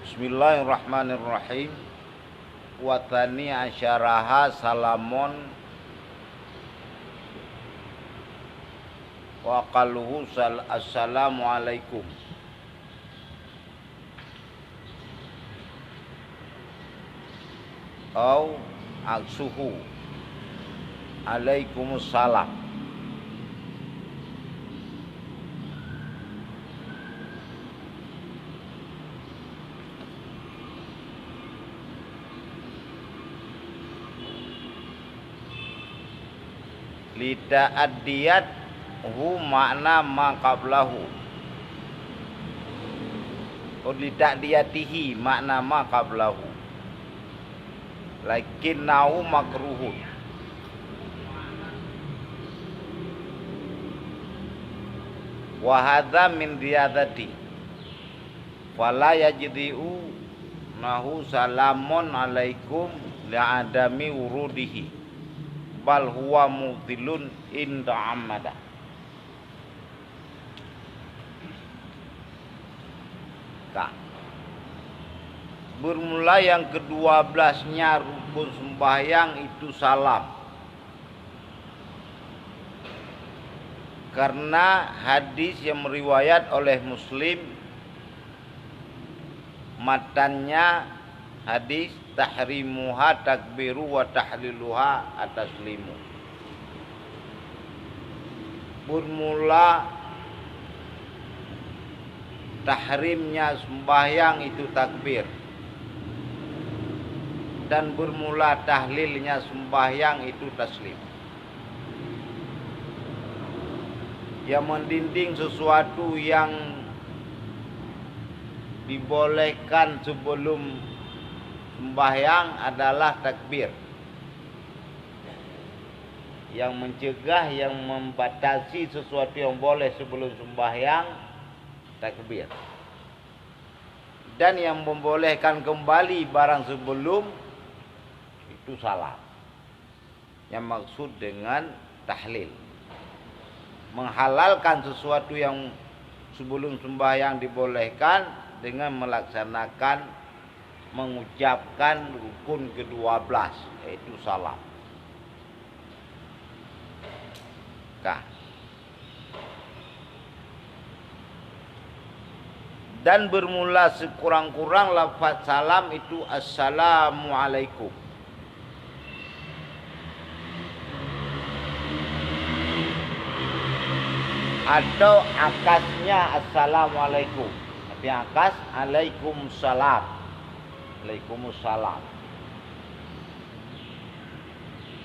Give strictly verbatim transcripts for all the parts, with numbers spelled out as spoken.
Bismillahirrahmanirrahim. Wa tsani asyaraha salamon wa qaluhu sal-, assalamualaikum. Au aksuhu, alaikumussalam. Lita'addiyathu makna ma qablahu. Oh, lita'diyatihi makna ma qablahu. Lakinnahu makruhun. Wa hadza min ziyadati. Fala yajzi'u nahu salamun alaikum li'adami wurudihi, bal huwa mubtilun in ta'ammada. Ka. Bermula yang kedua belasnya rukun sembahyang itu salam. Karena hadis yang riwayat oleh Muslim, matannya hadis, "Tahrimuha takbiru wa tahliluha ataslimu." Bermula tahrimnya sembahyang itu takbir, dan bermula tahlilnya sembahyang itu taslim. Yang mendinding sesuatu yang dibolehkan sebelum sembahyang adalah takbir. Yang mencegah, yang membatasi sesuatu yang boleh sebelum sembahyang, takbir. Dan yang membolehkan kembali barang sebelum itu salam. Yang maksud dengan tahlil, menghalalkan sesuatu yang sebelum sembahyang dibolehkan dengan melaksanakan, mengucapkan rukun kedua belas, yaitu salam. Ka. Dan bermula sekurang-kurang lafaz salam itu, "Assalamualaikum." Atau akasnya, "Assalamualaikum." Tapi akas, "Alaikumussalam." Alaikumussalam.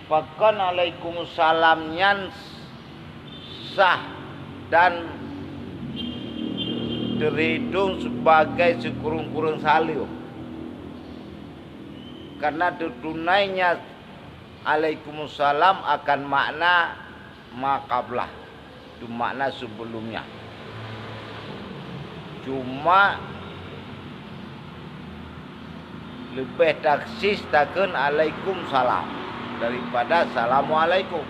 Pakon alaikumussalam nyan sah dan terhitung sebagai sikureueng-kureueng saleuem. Karena teutunainya alaikumussalam akan makna ma qablah. Itu makna sebelumnya. Cuma leubeh taksis takheun alaikum salam daripada assalamualaikum.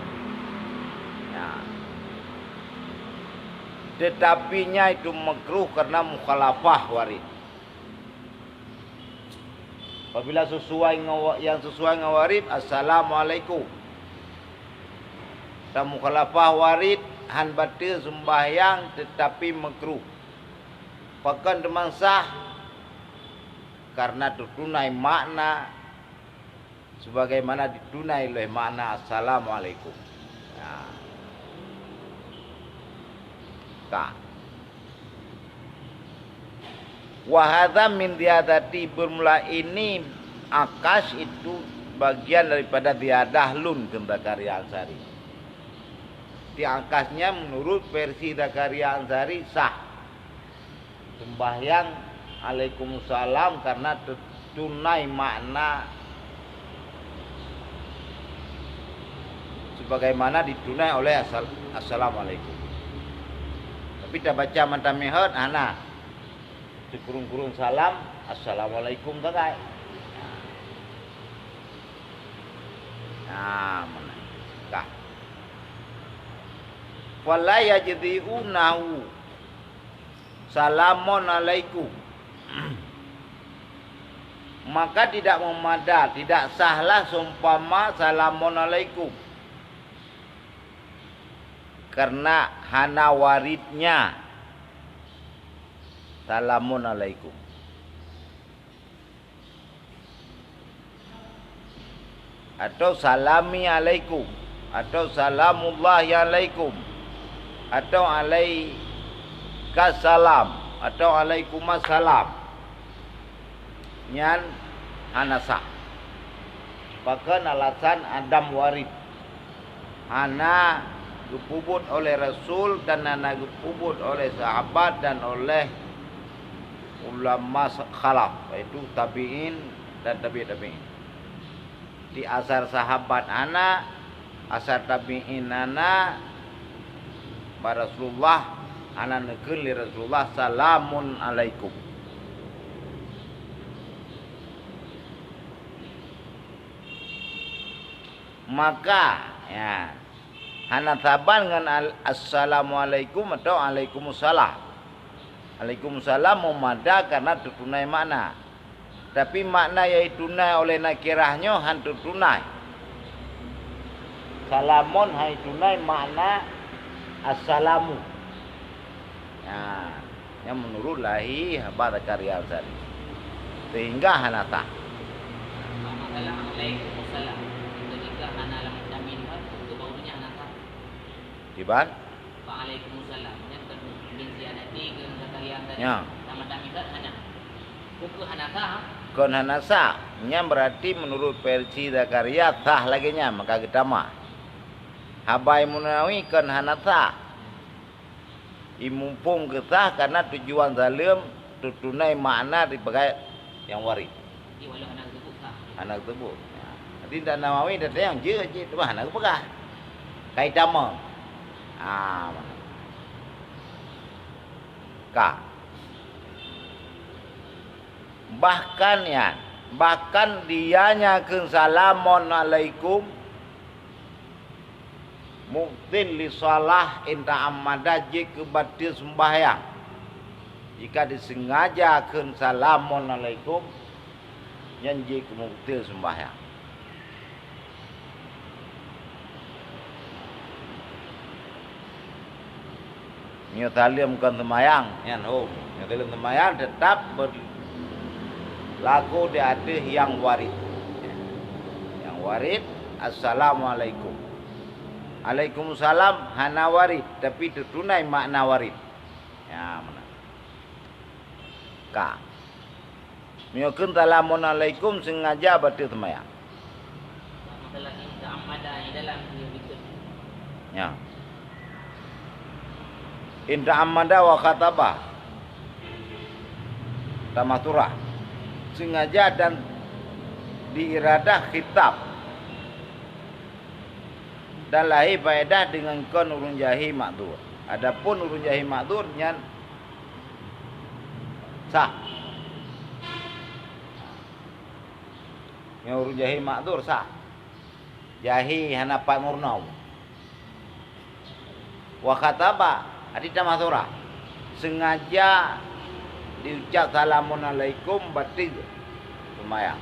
Ya. Tetapinya itu makruh karena mukhalafah warid. Apabila sesuai ngon wa-, yang sesuai ngon warid, "Assalamualaikum." Dan mukhalafah warid, han bateue sembahyang tetapi makruh. Pakon teuma sah? Karena teutunai makna sebagaimana ditunai lé makna assalamualaikum. Nah. Ka. Wa hadza min ziyadati, bermula ini akas itu bagian daripada ziyadah lôn, kheun Zakaria Ansari. Di akasnya menurut versi Zakaria Ansari sah. Sembahyang alaikumussalam karena te-, tunai makna sebagaimana ditunai oleh assal-, assalamualaikum. Tapi tabaca mantong meuhot hana. Sikureueng-kureueng salam, assalamualaikum sagai. Nah, mana? Kah. Fala yajzi'unahu. Salamun alaikum. Maka tidak memadai, tidak sahlah seumpama salamun alaikum. Karena hana waridnya salamun alaikum. Atau salami alaikum, atau salamullahi alaikum, atau alaikasalam, atau alaikumassalam. Nyan hana sah. Pakon alasan adam warid. Hana geupeubuet oleh Rasul dan hana geupeubuet oleh sahabat dan oleh ulama sa-, khalaf, yaitu tabi'in dan tabi' tabi'in. Di asar sahabat hana, asar tabi'in hana, bak Rasulullah hana neukheun lé Rasulullah, "Salamun alaikum." Maka, ya, hana saban ngon al-, "Assalamualaikum" atau "Alaikumussalam". "Alaikumussalam" meumada karena teutunai makna. Tapi makna nyang itunai oleh nakirah nyoe han teutunai. Salamun han itunai makna assalamu. Nah, nyan meunurot lahé haba Zakaria Ansari. Sehingga hana sah. Assalamualaikum. Ketika hana lam tamin, itu barunya hana sah. Kiban? Waalaikumsalam. Nyan kan bin Ziyadati ke Zakaria Ansari. Ya. Sama tamin kan hana. Buku hana sah. Kon hana sah. Nyan berarti menurut versi Zakaria sah lagèe nyan, maka geutamah. Haba Imam Nawawi kon hana sah. Imuphom keusah karena tujuan saleuem teutunai makna dipakai nyang warid. Jadi, walau hana geusebut sah. Hana geusebut. Ya. Jadi, ndak Nawawi dah tanyong jeuet cit, cuma hana geupeugah. Kai tamong. Ah, mana? Ka. Bahkan, ya, bahkan dia nyan kheun salamun alaikum, mubtil li shalah in ta'ammada, jeuet keu bateue seumbahyang. Jika disengaja kheun salamun alaikum, nyan jeuet keu mubtil seumbahyang. Meunyoe saleuem kon seumayang, nyan hom. Meunyoe saleuem seumayang, teutap beurlaku di ateueh nyang warid. Nyang warid, "Assalamualaikum." "Alaikumussalam" hana warid, tapi teutunai makna warid. Nyan meunan. Ka. Meunyoe kheun salamun alaikum, sengaja bateue seumayang. Masalah in ta'ammada di dalam dia betul. Ya. In ta'ammada wa khataba. Tamah surah. Sengaja dan diiradah khitab. Dan lahé faedah deungon kon ureuëng jahé ma'dzur. Adapun ureuëng jahé ma'dzur nyan sah. Nyoe ureuëng jahé ma'dzur sah. Jahé hana pat meurunoe. Wa khataba, hati tamah surah. Sengaja diucap salamun alaikum bateue seumayang.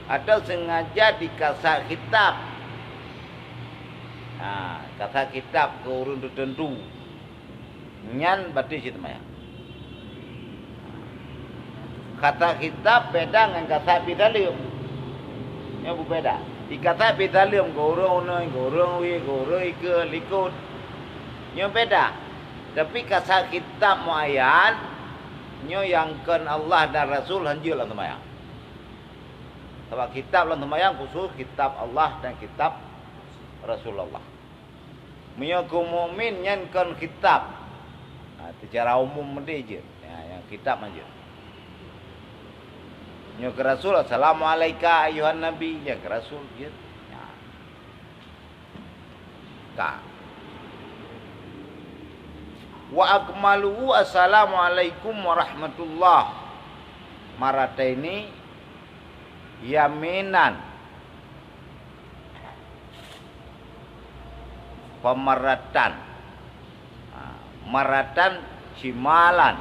Atau sengaja dikasa khitab. Ha, kasa khitab keu ureuëng teuteuntu. Nyan bateue cit seumayang. Kasa khitab beda ngon kasa pih saleuem. Nyoe beubeda. Di kasa pih saleuem keu ureuëng uneuen, keu ureuëng wie, keu ureuëng ikeue, likot. Nyoe beda. Tapi kasa khitab muayyan, nyoe nyang kon Allah dan Rasul hanjeuet lam seumayang. Sabab khitab lam seumayang khusus khitab Allah dan khitab Rasulullah. Meunyoe keu mukmin nyan kon khitab. Ha, seucara umum meudeh jeuet. Ya, nyang khitab hanjeuet. Nyoe keu Rasul, "Assalamualaika ayyuhan nabi," nyan keu Rasul jeuet. Ya. Ka. Wa akmaluhu, "Assalamualaikum warahmatullah." Marataini yaminan. Pamaratan. Ha, maratan shimalan.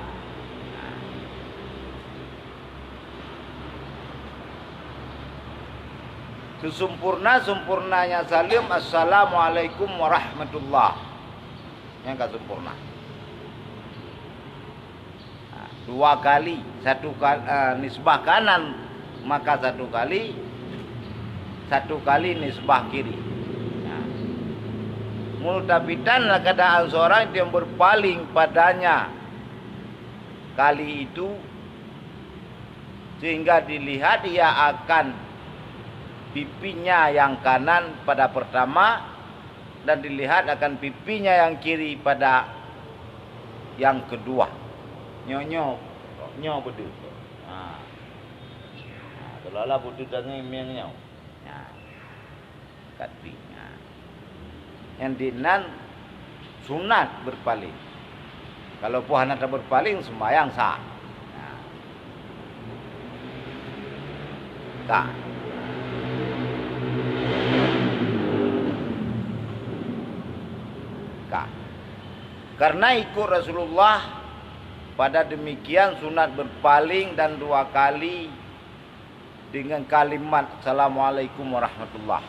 Seumpurna-seumpurnanya saleuem, "Assalamualaikum warahmatullah." Nyan ka seumpurna. Ha, dua kali, satu ka-, eh, nisbah kanan, maka satu kali, satu kali nisbah kiri. Ha. Multafitan, keadaan seorang itu yang berpaling padanya kali itu, sehingga dilihat ia akan pipinya yang kanan pada pertama, dan dilihat akan pipinya yang kiri pada yang kedua. Nyoe, nyoe, nyoe beudeuh. Ha. Ha, seolah-olah beudeuh tangieng mieng nyoe. Ha. Kati. Ha. Nyan dinan sunat berpaling. Kalau pun hana taberpaling, sembahyang sah. Ha. Ka. Ka. Karena ikut Rasulullah, pada demikian sunat berpaling dan dua kali dengan kalimat "Assalamualaikum warahmatullah",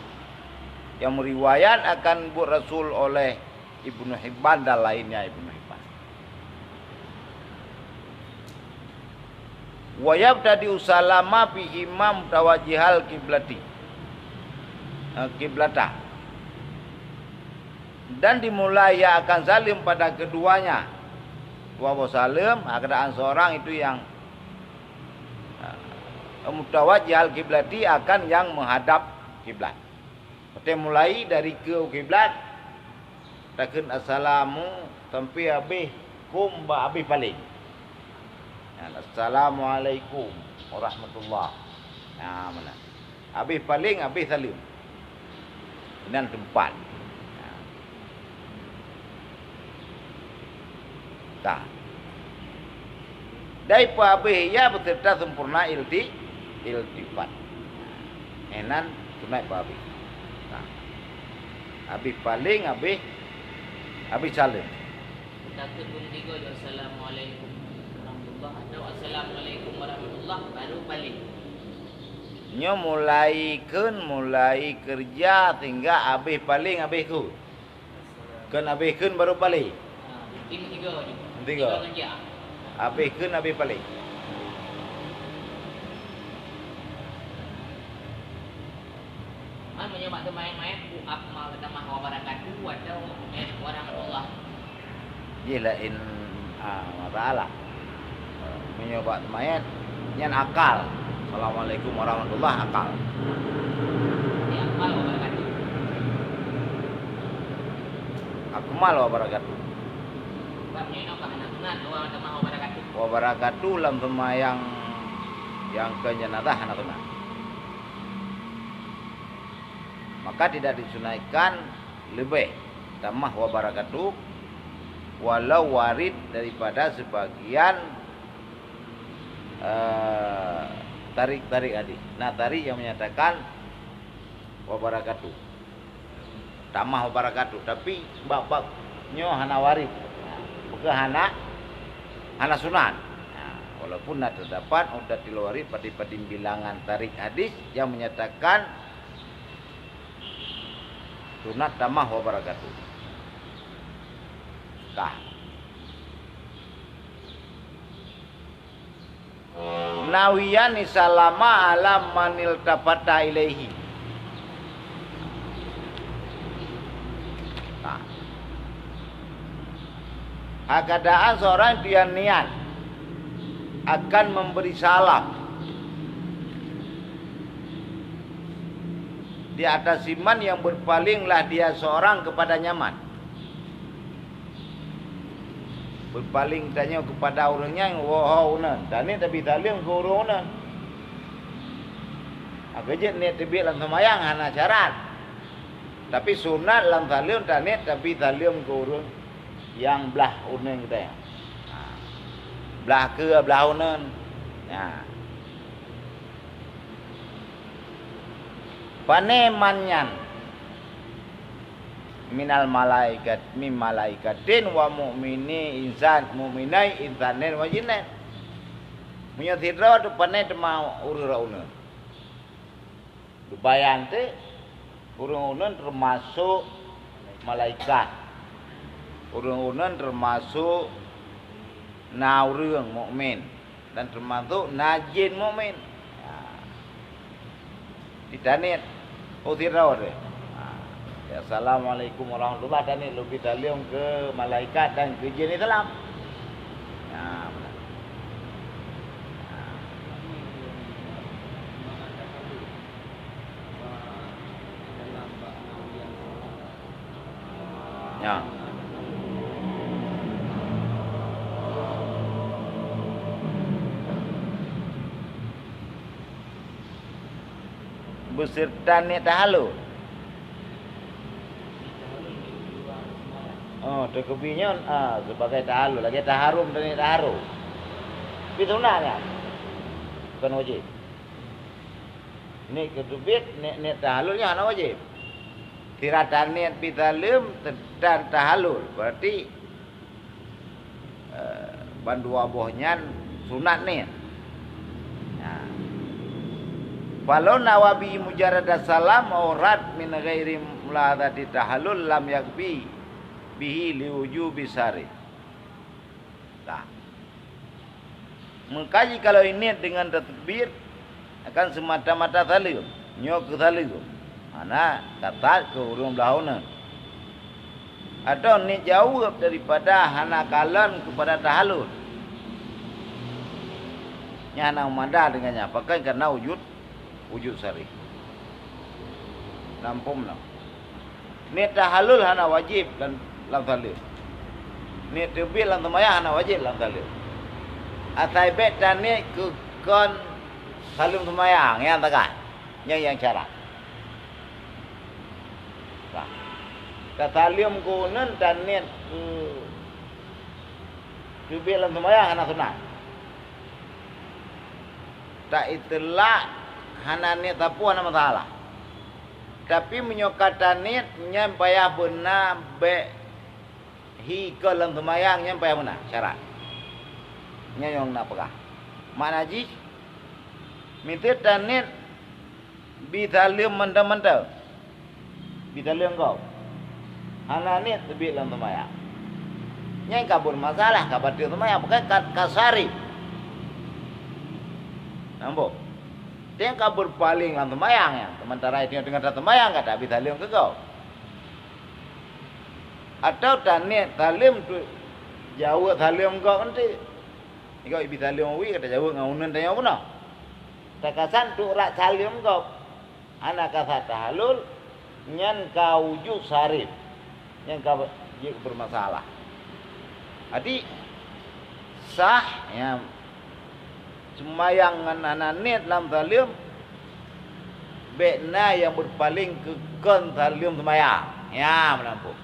yang meriwayat akan buet Rasul oleh Ibnu Hibban dan lainnya Ibnu Hibban. "Wa yabtadi'u salama fihima mutawajjihal kiblati." Eh, kiblata. Dan dimulai ia akan saleuem pada keduanya. Dua boh saleuem, keadaan seorang itu yang, eh, mutawajjihal kiblati, akan yang menghadap kiblat. Watée mulai dari keu kiblat, takheun assalamu sampai habéh kum bak habéh paleng. Nyan, "Assalamualaikum warahmatullah." Nah, meunan. Habéh paleng, habéh saleuem. Inan teumpat. Nah. Ka. Dai peuhabéh ia beserta sempurna ilti-, iltifat. Inan sunat peuhabéh. Nah. Habéh paleng, habéh, habéh saleuem. Takheun beumeutiga jih, "Assalamualaikum warahmatullah," atau "Assalamualaikum warahmatullah," baru paleng. Nyoe mulai kheun, mulai keureuja sehingga habéh paleng, habéh kheun. Kheun habéh kheun baru paleng. Ha, berarti meusigoe jih. Meusigoe. Meusigoe ngon jak. Habéh kheun, habéh paleng. Man meunyoe bak teuma manyét, "Wa akmal tamah wa barakatuh," atau, eh, "Wa rahmatullah." Jih laén, ah, masalah. Meunyoe bak manyét, nyan akal. Assalamualaikum warahmatullah, akal. Di akmal wa barakatuh. Akmal wa barakatuh. Sebab nyoe inoe ka hana sunat, wa tamah wa barakatuh. Wa barakatuh lam seumayang nyang keu jenazah hana sunat. Maka tidak disunatkan leubeh tamah wa barakatuh, walau warid daripada sebagian, eh, tarik-tarik hadis. Nah, tarik yang menyatakan wa barakatuh, tamah wa barakatuh, tapi bab-bab nyoe hana warid. Bukan hana, hana sunat. Nah, walaupun na terdapat uddatil warid, padum-padum bilangan tarik hadis yang menyatakan sunat tamah wa barakatuh. Kah. Nawiyan salama ala manil tafata ilaihi. Nah. Keadaan seorang itu yang niat akan memberi salam di atas si man yang berpalinglah dia seorang kepadanya man. Berpaling tanyoe kepada ureuëng nyan, woe ho uneun. Taneuk tabi saleuem keu ureuëng uneun. Maka jeuet niet teubiet lam seumayang hana syarat. Tapi sunat lam saleuem taneuk tabi saleuem keu ureuëng nyang blah uneun geutanyoe. Ha. Blah keue, blah uneun. Ha. Pane man nyan? Minal malaikat, min malaikatin wa mukmini insan, mukminai insanin wa jinnin. Meunyoe sidroe teuh pane teuma ureuëng uneun. Geubayan teuh, ureuëng-ureuëng teumasok malaikat. Ureuëng-ureuëng teumasok na ureuëng mukmin dan teumasok na jén mukmin. Ha. Di taniet, oh, sidroe deh. Ha. Ya, assalamualaikum warahmatullah, taniet lôn bi taleueng keu malaikat dan keu jén Islam. Ha, beuna. Ha. Ya. Beserta niet tahalul. Oh, teukeubie nyan, ah, sebagai tahalul, lagée taharum dan niet taharum. Tapi sunat nyan. Bukan wajib. Niet keu teubiet, niet, niet tahalul nyan hana wajib. Sira taniet bi taleuem dan tahalul, berarti, eh, bandua boh nyan sunat niet. Nah. Falau nawa bi mujarrad salam au rad min ghairi mulahazati tahallul lam yakfi bihi li wujubi syar'i. Tah. Meukaji kalau niet deungon tatbiet akan semata-mata saleuem, nyoe keu saleuem, hana katat keu ureuëng blah uneuen. Atau niet jaweueb daripada hana kalon keupada tahalul. Nyan hana meumada deungon nyan, pakon karena wujud wujud syar'i. Nampôm na. Niet tahalul hana wajéb lam, lam saleuem. Niet teubiet lam seumayang hana wajéb lam saleuem. Asai bék taniet keu kon saleuem seumayang nyang teuka. Nyang, nyang syarat. Nah. Tasaleuem keu uneuen taniet keu teubiet lam seumayang hana sunat. Ta-itlak hana niet sapeue hana masalah. Tapi meunyoe ka taniet, nyan payah beuna bék hi keu lam seumayang, nyan payah beuna syarat. Nyan nyang na peugah. Makna jih, miseue taniet bi saleuem mantong-mantong. Bi taleueng gob. Hana niet teubiet lam seumayang. Nyan ka beureumasalah, ka bateue seumayang, pakon ka, ka syar'i. Nampak? Nyan ka beureupaléng lam seumayang nyan. Seumantara teungoh-teungoh taseumayang ka tabi taleueng keu gob. Atau taniet saleuem tu jaweueb saleuem gob nanti. Nyoe ibi saleuem wie ka tajaweueb ngon uneuen tanyoe bunoe. Takasan tu rot saleuem gob. Hana kasa tahalul, nyan ka wujud syar'i, nyan ka jeuet beureumasalah. Jadi, sah, nyan, seumayang ngon hana niet lam saleuem, bék na nyang beureupaléng keu kon saleuem seumayang. Nyan meunan pun.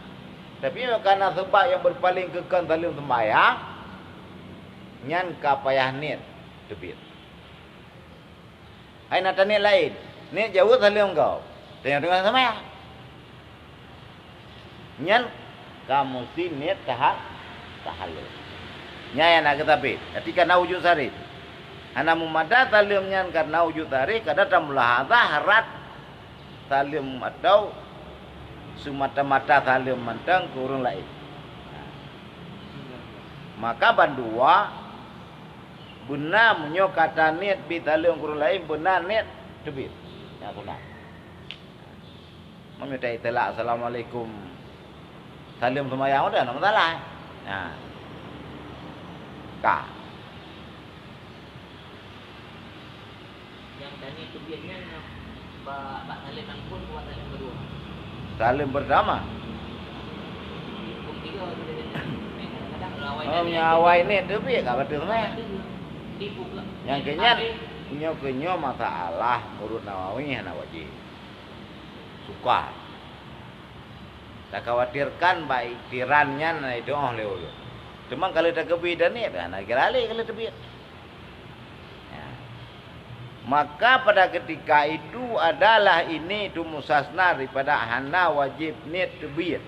Tapi, meunyoe ka na sabab nyang beureupaléng keu kon saleuem seumayang, nyan ka payah niet teubiet. Hai na taniet laén, niet jaweueb saleuem gob, teungoh-teungoh seumayang. Nyan ka musti niet taha-, tahalul. Nyan nyang na geutabiet. Tapi ka na wujud syar'i. Hana meumada saleuem nyan karena wujud syar'i, kadang tamulahazah rot saleuem atau seumata-mata saleuem mantong keu ureuëng laén. Maka bandua beuna meunyoe ka taniet bi saleuem keu ureuëng laén, beuna niet teubiet. Nyang sunat. Meunyoe ta-itlak assalamualaikum, saleuem seumayang udah, hana masalah. Nah. Ka. Nyang taniet teubiet nyan bak, bak saleuem nyang phon, bak saleuem keudua. Saleuem pertama. Phon tiga tu dia, kadang-kadang awai Oh, taniet nyang tu awai niet teubiet ka bateue seumayang. Tipu pula. Nyang keu nyan, nyoe keu nyoe masalah ureuëng Nawawi hana wajéb. Sukar. Takhawatirkan bak iktiran nyan na iteuoh lé ulôn. Teuma ka lheueh takeubri taniet, hana kira lé ka lheueh teubiet. Ya. Maka pada ketika itu adalah ini itu mustasna daripada hana wajéb niet teubiet.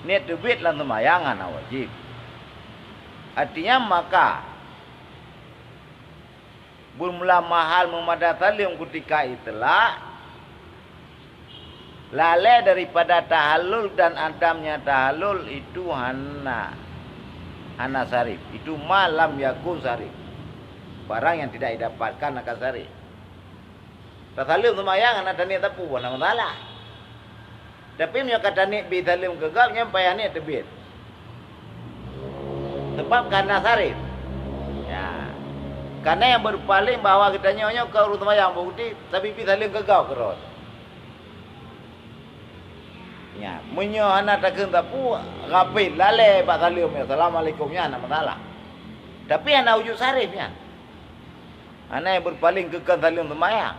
Niet teubiet lam seumayang hana wajéb. Artinya maka Beumula mahal meumada saleuem kutika itlaq, lalée daripada tahallul dan adamnya tahallul itu hana, hana sarif. Itu ma lam yakun sarif. Barang yang tidak didapatkan akan sarif. Tasaleuem seumayang hana taniet sapeue, hana masalah. Tapi meunyoe ka taniet bi saleuem keu gob, nyan payah niet teubiet. Sabab ka na sarif. Ya. Karena nyang beupaleng bahwa geutanyoe nyoe ka ureuëng seumayang, bukti tabi-bi saleuem keu gob keudroe. Ya, meunyoe hana takheun sapeue, ghafil, lalée bak saleuem, "Assalamualaikum," nyan hana masalah. Tapi hana wujud sarif nyan. Hana nyang beupaleng keu kon saleuem seumayang.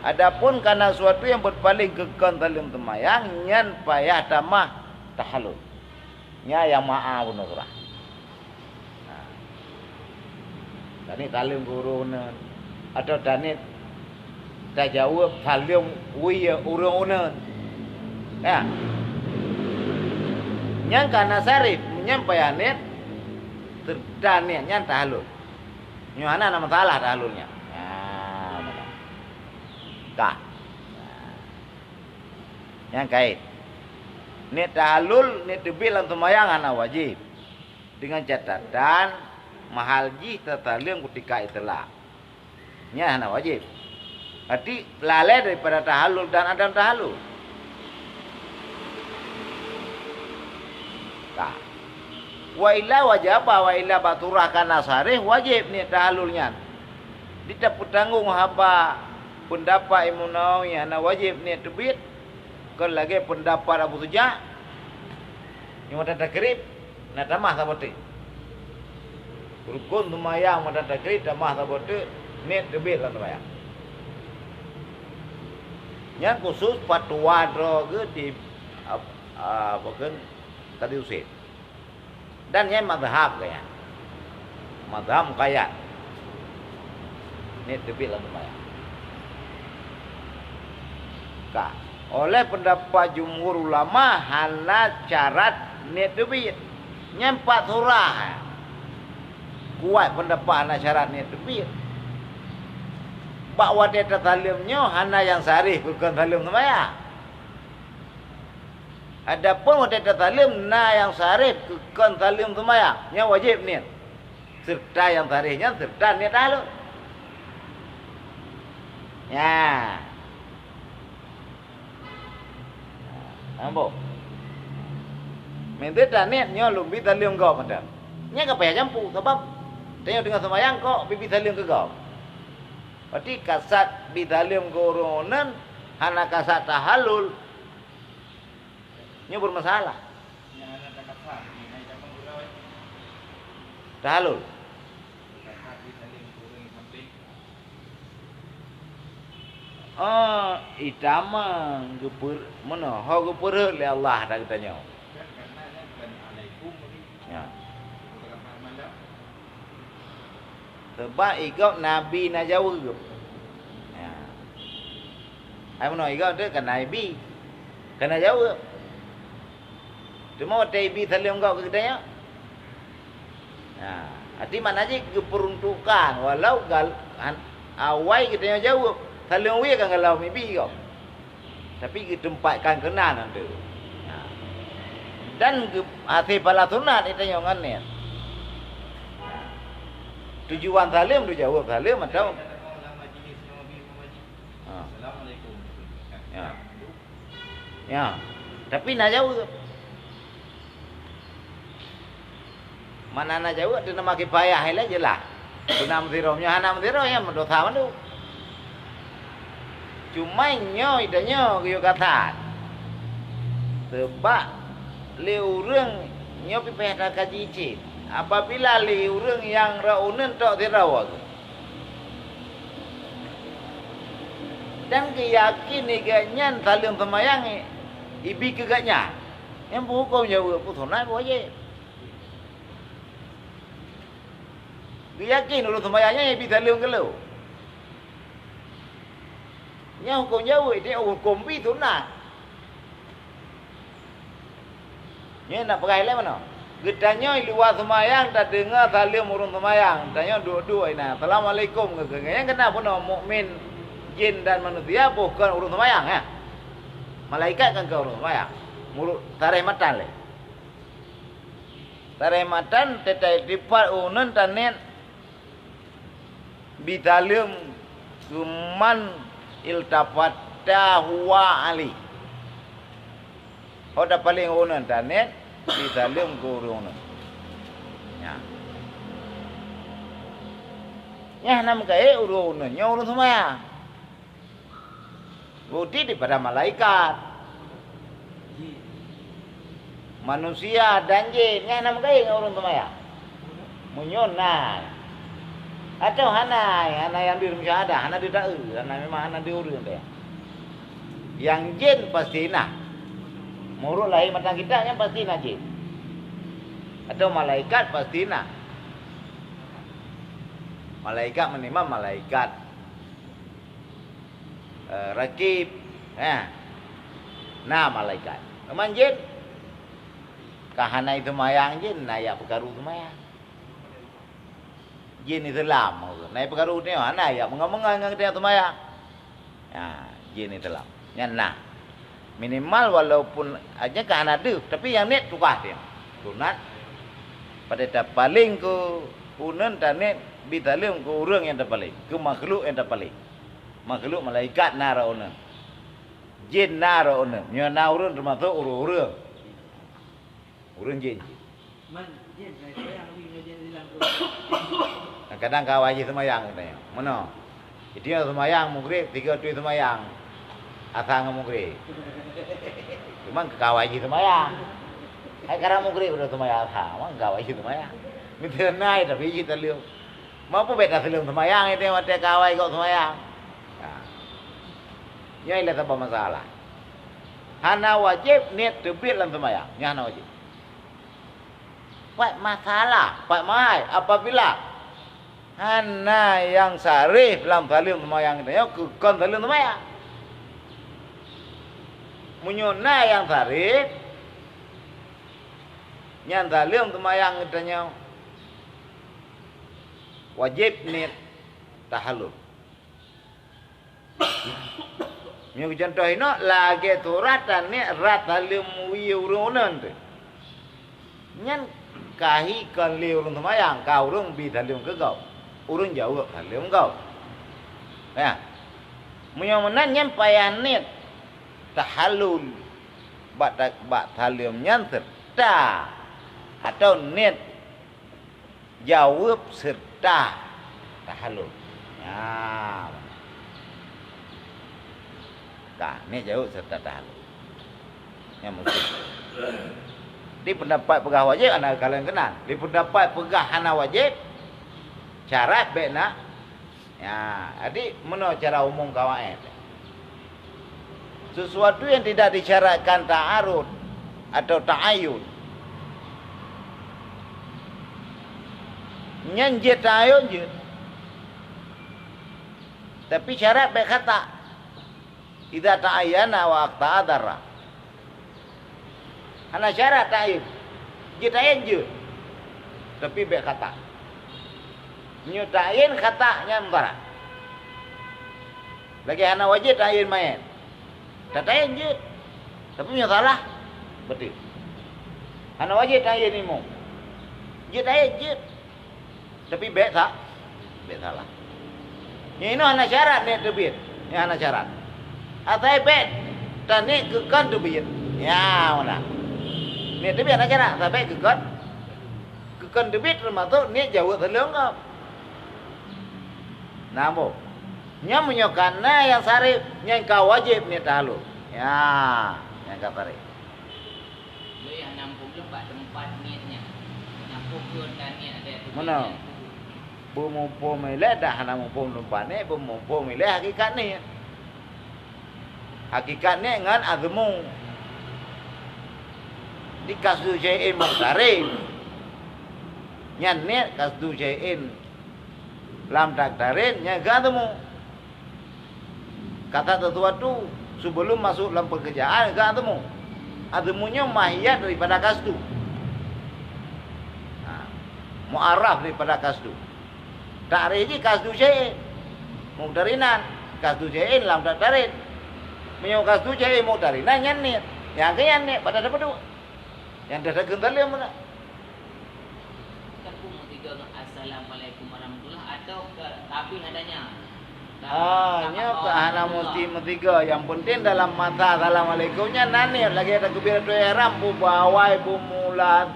Adapun kana suatu nyang beupaleng keu kon saleuem seumayang, nyan payah tamah tahallul. Nyan nyang ma'a bunoe surah. Nah. Taniet saleuem keu ureuëng uneuen, atawa taniet tajaweueb saleuem wie ureuëng uneuen. Ya. Nyan kana sarif, nyan payah niet, seureuta niet nyan tahallul. Nyoe hana na masalah tahallul nyan. Ha, meunan. Ka. Nyan kait. Niet tahallul, niet teubiet lam seumayang hana wajéb. Dengan catatan, mahal jih tasaleuem kutika itlaq. Nyan hana wajéb. Berarti lalée daripada tahallul dan adam tahallul. Ka. Wa illa wajaba, wa illa bak surah kana sarih wajéb niet tahallul nyan. Di tapeutanggong haba peundapat Imam Nawawi hana wajéb niet teubiet, kon lagée peundapat Abu Sujah, nyang mata takrib, na tamah saboh teuk. Rukon seumayang mata takrib tamah saboh teuk, niet teubiet lam seumayang. Nyan khusos fatwa droe geuh di, ap-, a, apa kheun, Kadi Usaid. Dan nyan mazhab geuh nyan. Mazhab muqayyad. Niet teubiet lam seumayang. Ka. Oleh peundapat jumhur ulama hana syarat niet teubiet. Nyan pat surah. Kuat peundapat hana syarat niet teubiet. Bak watée tasaleuem nyoe hana nyang sarih keu kon saleuem seumayang. Adapun watée tasaleuem na nyang sarih keu kon saleuem seumayang, nyan wajéb niet. Seureuta nyang sarih nyan seureuta niet tahallul. Nya. Ambo. Meuntée taniet nyoe lôn bi saleuem gob mantong. Nyan ka payah jampu, sabab tanyoe teungoh seumayang kok bi-bi saleuem keu gob. Berarti kasat bi saleuem keu ureuëng uneuen hana kasat tahallul. Nyoe beureumasalah. Tahallul. Oh, itamang geupeu-, meunoe, ho geupeurhot lé Allah ata geutanyoe. Ya. Sabab igob nabi na jaweueb. Ya. Hai meunoe igob tu kan nabi. Kan na jaweueb. Teuma watée ibi saleuem gob keu geutanyoe. Nah, arti makna jih geupeuruntukkan, walau gal-, han-, awai geutanyoe jaweueb, saleuem wie kan galau mibi gob. Tapi geuteumpat kan keunan nanti. Nah. Dan geu-, hase pala sunat geutanyoe ngon nyan. Nah. Tujuan saleuem tu jaweueb saleuem atau? Ha. Ya. Ya, tapi na jaweueb. Mana na jaweueb tu nama kifayah ilée jeulaih. Beuna meusiroh, nyoe hana meusiroh, nyan meudosa mandum. Cuma nyoe ita nyoe geuyue kasat. Sebab lé ureuëng nyoe pih payah takaji cit. Apabila lé ureuëng nyang rot uneuen tok siroh, Dan geuyakin lé gobnyan saleuem seumayang ibi keu gobnyan. Nyan peuhuköm jaweueb, peusunat, peuwajéb. Geuyakin ureuëng seumayang nyan ibi saleuem geuleu. Nyan huköm jaweueb, ié huköm bi sunat. Nyan nak peugah ilée meunoe. Geutanyoe luwa seumayang tadeungoe saleuem ureuëng seumayang, tanyoe duek-duek inan, "Assalamualaikum," geukheun. Nyang keunan bunoe mukmin, jin dan manusia boh kon ureuëng seumayang, ya. Malaikat kan kon ureuëng seumayang. Muruk tareh matan lé. Tareh matan teutai tipat uneun tanet bitaleuem keuman iltafata huwa ali. Ho tapaleng uneun tanet bitaleuem keu ureuëng uneun. Nyan. Nyan na meukaé ureuëng uneun nyoe ureuëng seumayang. Bukti daripada malaikat. Manusia dan jin, nyan na meukaé ngon ureuëng seumayang. Meunyoe na. Atau hana, hana nyang deuh musyahadah, hana deuh taeu, hana memang hana deuh ureuëng teuh. Nyang jin pasti na. Meurok lahé matan kitab nyan pasti na jin. Atau malaikat pasti na. Malaikat minimal malaikat eh, rakib, eh, na malaikat. Teuma jin, ka hana seumayang jin, na jak peukaru seumayang. Jin Islam, na peukaru nyoe, hana jak meungon-meungon ngon geutanyoe seumayang. Ha, jin Islam. Nyan na. Minimal walaupun aja ka hana deuh, tapi nyang niet tugaih teuh. Sunat pada tapaleng keu uneun tanet bitaleuem keu ureuëng nyang tapaleng, keu makhluk nyang tapaleng. Makhluk malaikat na rot uneun. Jin na rot uneun. Nyoe na ureuëng teumasok ureuëng-ureuëng. Ureuëng jin. Man, jin, saya sayang, tapi nggak jin hilang tu. Kadang ka awai jih seumayang katanya. Meunoe. Jadi seumayang mugrib, tiga tu seumayang. Asa ngon mugrib. Cuma ka awai jih seumayang. Hai karang mugrib udah seumayang asa, mang ka awai jih seumayang. Minta nai tapi jih taleuem. Mampu beda sebelum seumayang itu watée ka awai gok seumayang. Ha. Nyoe lé sabab masalah. Hana wajéb niet teubiet lam seumayang. Nyan hana wajéb. Pat masalah, pat mahai apabila hana nyang sareh lam saleuem seumayang geutanyoe keu kon saleuem seumayang. Meunyoe na nyang sareh, nyan saleuem seumayang geutanyoe wajéb niet tahallul. Meunyoe contoh inoe lagée surat taneuk rot saleuem wie ureuëng uneun teuh. Nyan ka hi kon lé ureuëng seumayang, ka ureuëng bi saleuem keu gob. Ureuëng jaweueb saleuem gob. Ya. Meunyoe meunan nyan payah niet tahallul bak ta-, bak saleuem nyan seureuta atau niet jaweueb seureuta tahallul. Nyan. Ka, niet jaweueb seureuta tahallul. Nyan mungkin. Di pendapat peugah wajéb hana kalon keunan. Di pendapat peugah hana wajéb, syarat bék na. Ya, jadi meunoe cara umum kawaid. Sesuatu yang tidak disyaratkan ta'arud atau ta'ayun, nyan jeuet ta'ayun jeuet. Tapi syarat bék khata'. Idza ta'ayyana wa akhta'a dharra. Hana syarat ta'yin. Jeuet ta'yin jeuet. Tapi bék khata'. Meunyoe ta'yin khata' nyan mudarat. Lagée hana wajéb ta'yin manyét. Tata'yin jeuet. Tapi meunyoe salah, beutôi. Hana wajéb ta'yin imum. Jeuet ta'yin jeuet. Tapi bék sa-, bék salah. Nyang inoe hana syarat niet teubiet. Nyang hana syarat. Asai bék taniet keu kon teubiet. Ya, meunan. Niet teubiet hana syarat, asai bék keu kon. Keu kon teubiet teumasok niet jaweueb saleuem gob. Nah, boh. Nyan meunyoe ka na nyang saré, nyan ka wajéb niet tahallul. Ya, nyang ka saré. Lé hana muphom lom bak teumpat niet nyan. Hana muphom keu taniet ada tu. Meunan. Beumuphom ilée dak hana muphom teumpat niet, beumuphom ilée hakikat niet. Hakikat niet ngon azmu. Di qasdu syai'in muqtarin. Nyan niet qasdu syai'in lam taktarin nyan geuazmu. Kata sesuatu sebelum masuk dalam pekerjaan geuazmu. Azmu nyoe mahiyat daripada qasdu. Mu'arraf daripada qasdu. Ta'rif jih qasdu syai'in muqtarinan, qasdu syai'in lam taqtarin. Meunyoe qasdu syai'in muqtarinan nyan niet. Nyang keu nyan niet pada tapeuduek. Nyang dah takheun saleuem meunan. Kan pun meusigoe ngon assalamualaikum warahmatullah atau ke, tapi adanya. Ah, nyoe ka hana musti meusigoe. Nyang penting dalam masa assalamualaikum nyan na niet, lagèe takbiratul ihram, bu bawai, bu mulat,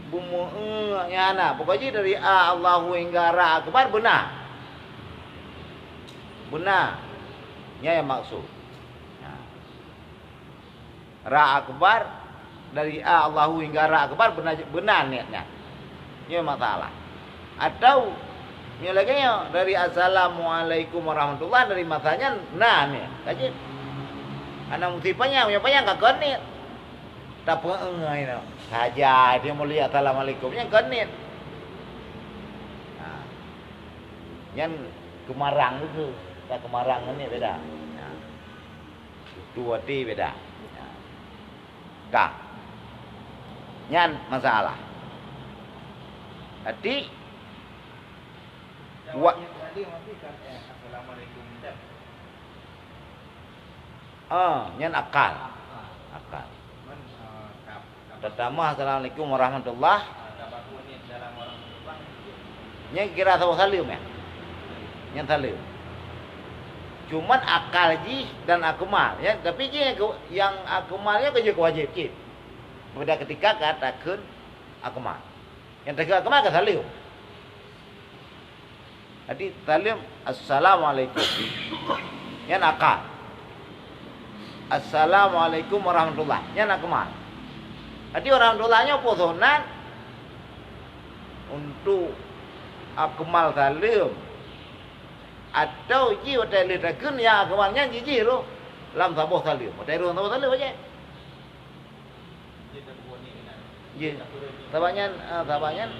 bu meu-, nyan na. Pokok jih dari a Allahu hingga ra akbar beuna. Beuna. Nyan nyang maksud. Nah. Ra akbar, dari a Allahu hingga ra akbar beuna, beuna niet nyan. Nyoe masalah. Atau nyoe lagèe nyoe, dari assalamualaikum warahmatullah, dari masa nyan na niet. Ka jeuet. Hana musti panyang, meunyoe panyang ka kon niet. Tapeuéng inoe. Saja dia mulai assalamualaikum nyan kon niet. Nah. Nyan keumarang tu. Tak keumarang ngon niet beda. Nah. Tuwati beda. Ka. Nyan masalah. Jadi, wa-, ah, nyan akal. Akal. Pertama, assalamualaikum warahmatullah. Nyan kira saboh saleuem, ya? Nyan saleuem. Cuman akal jih dan akmal, ya. Tapi jih nyang ke-, nyang akmal nyan ka jeuet keu wajéb cit. Pada ketika ka takheun akmal. Nyang takheun akmal ka saleuem. Jadi, saleuem, "Assalamualaikum." Nyan akal. "Assalamualaikum warahmatullah." Nyan akmal. Jadi, warahmatullah nyoe peue sunat untuk akmal saleuem. Atau jih watèe lheueh takheun nyang akmal nyan jih, jih roh lam saboh saleuem. Watèe roh lam saboh saleuem aja. Jeuet. Sabab nyan, ah, sabab nyan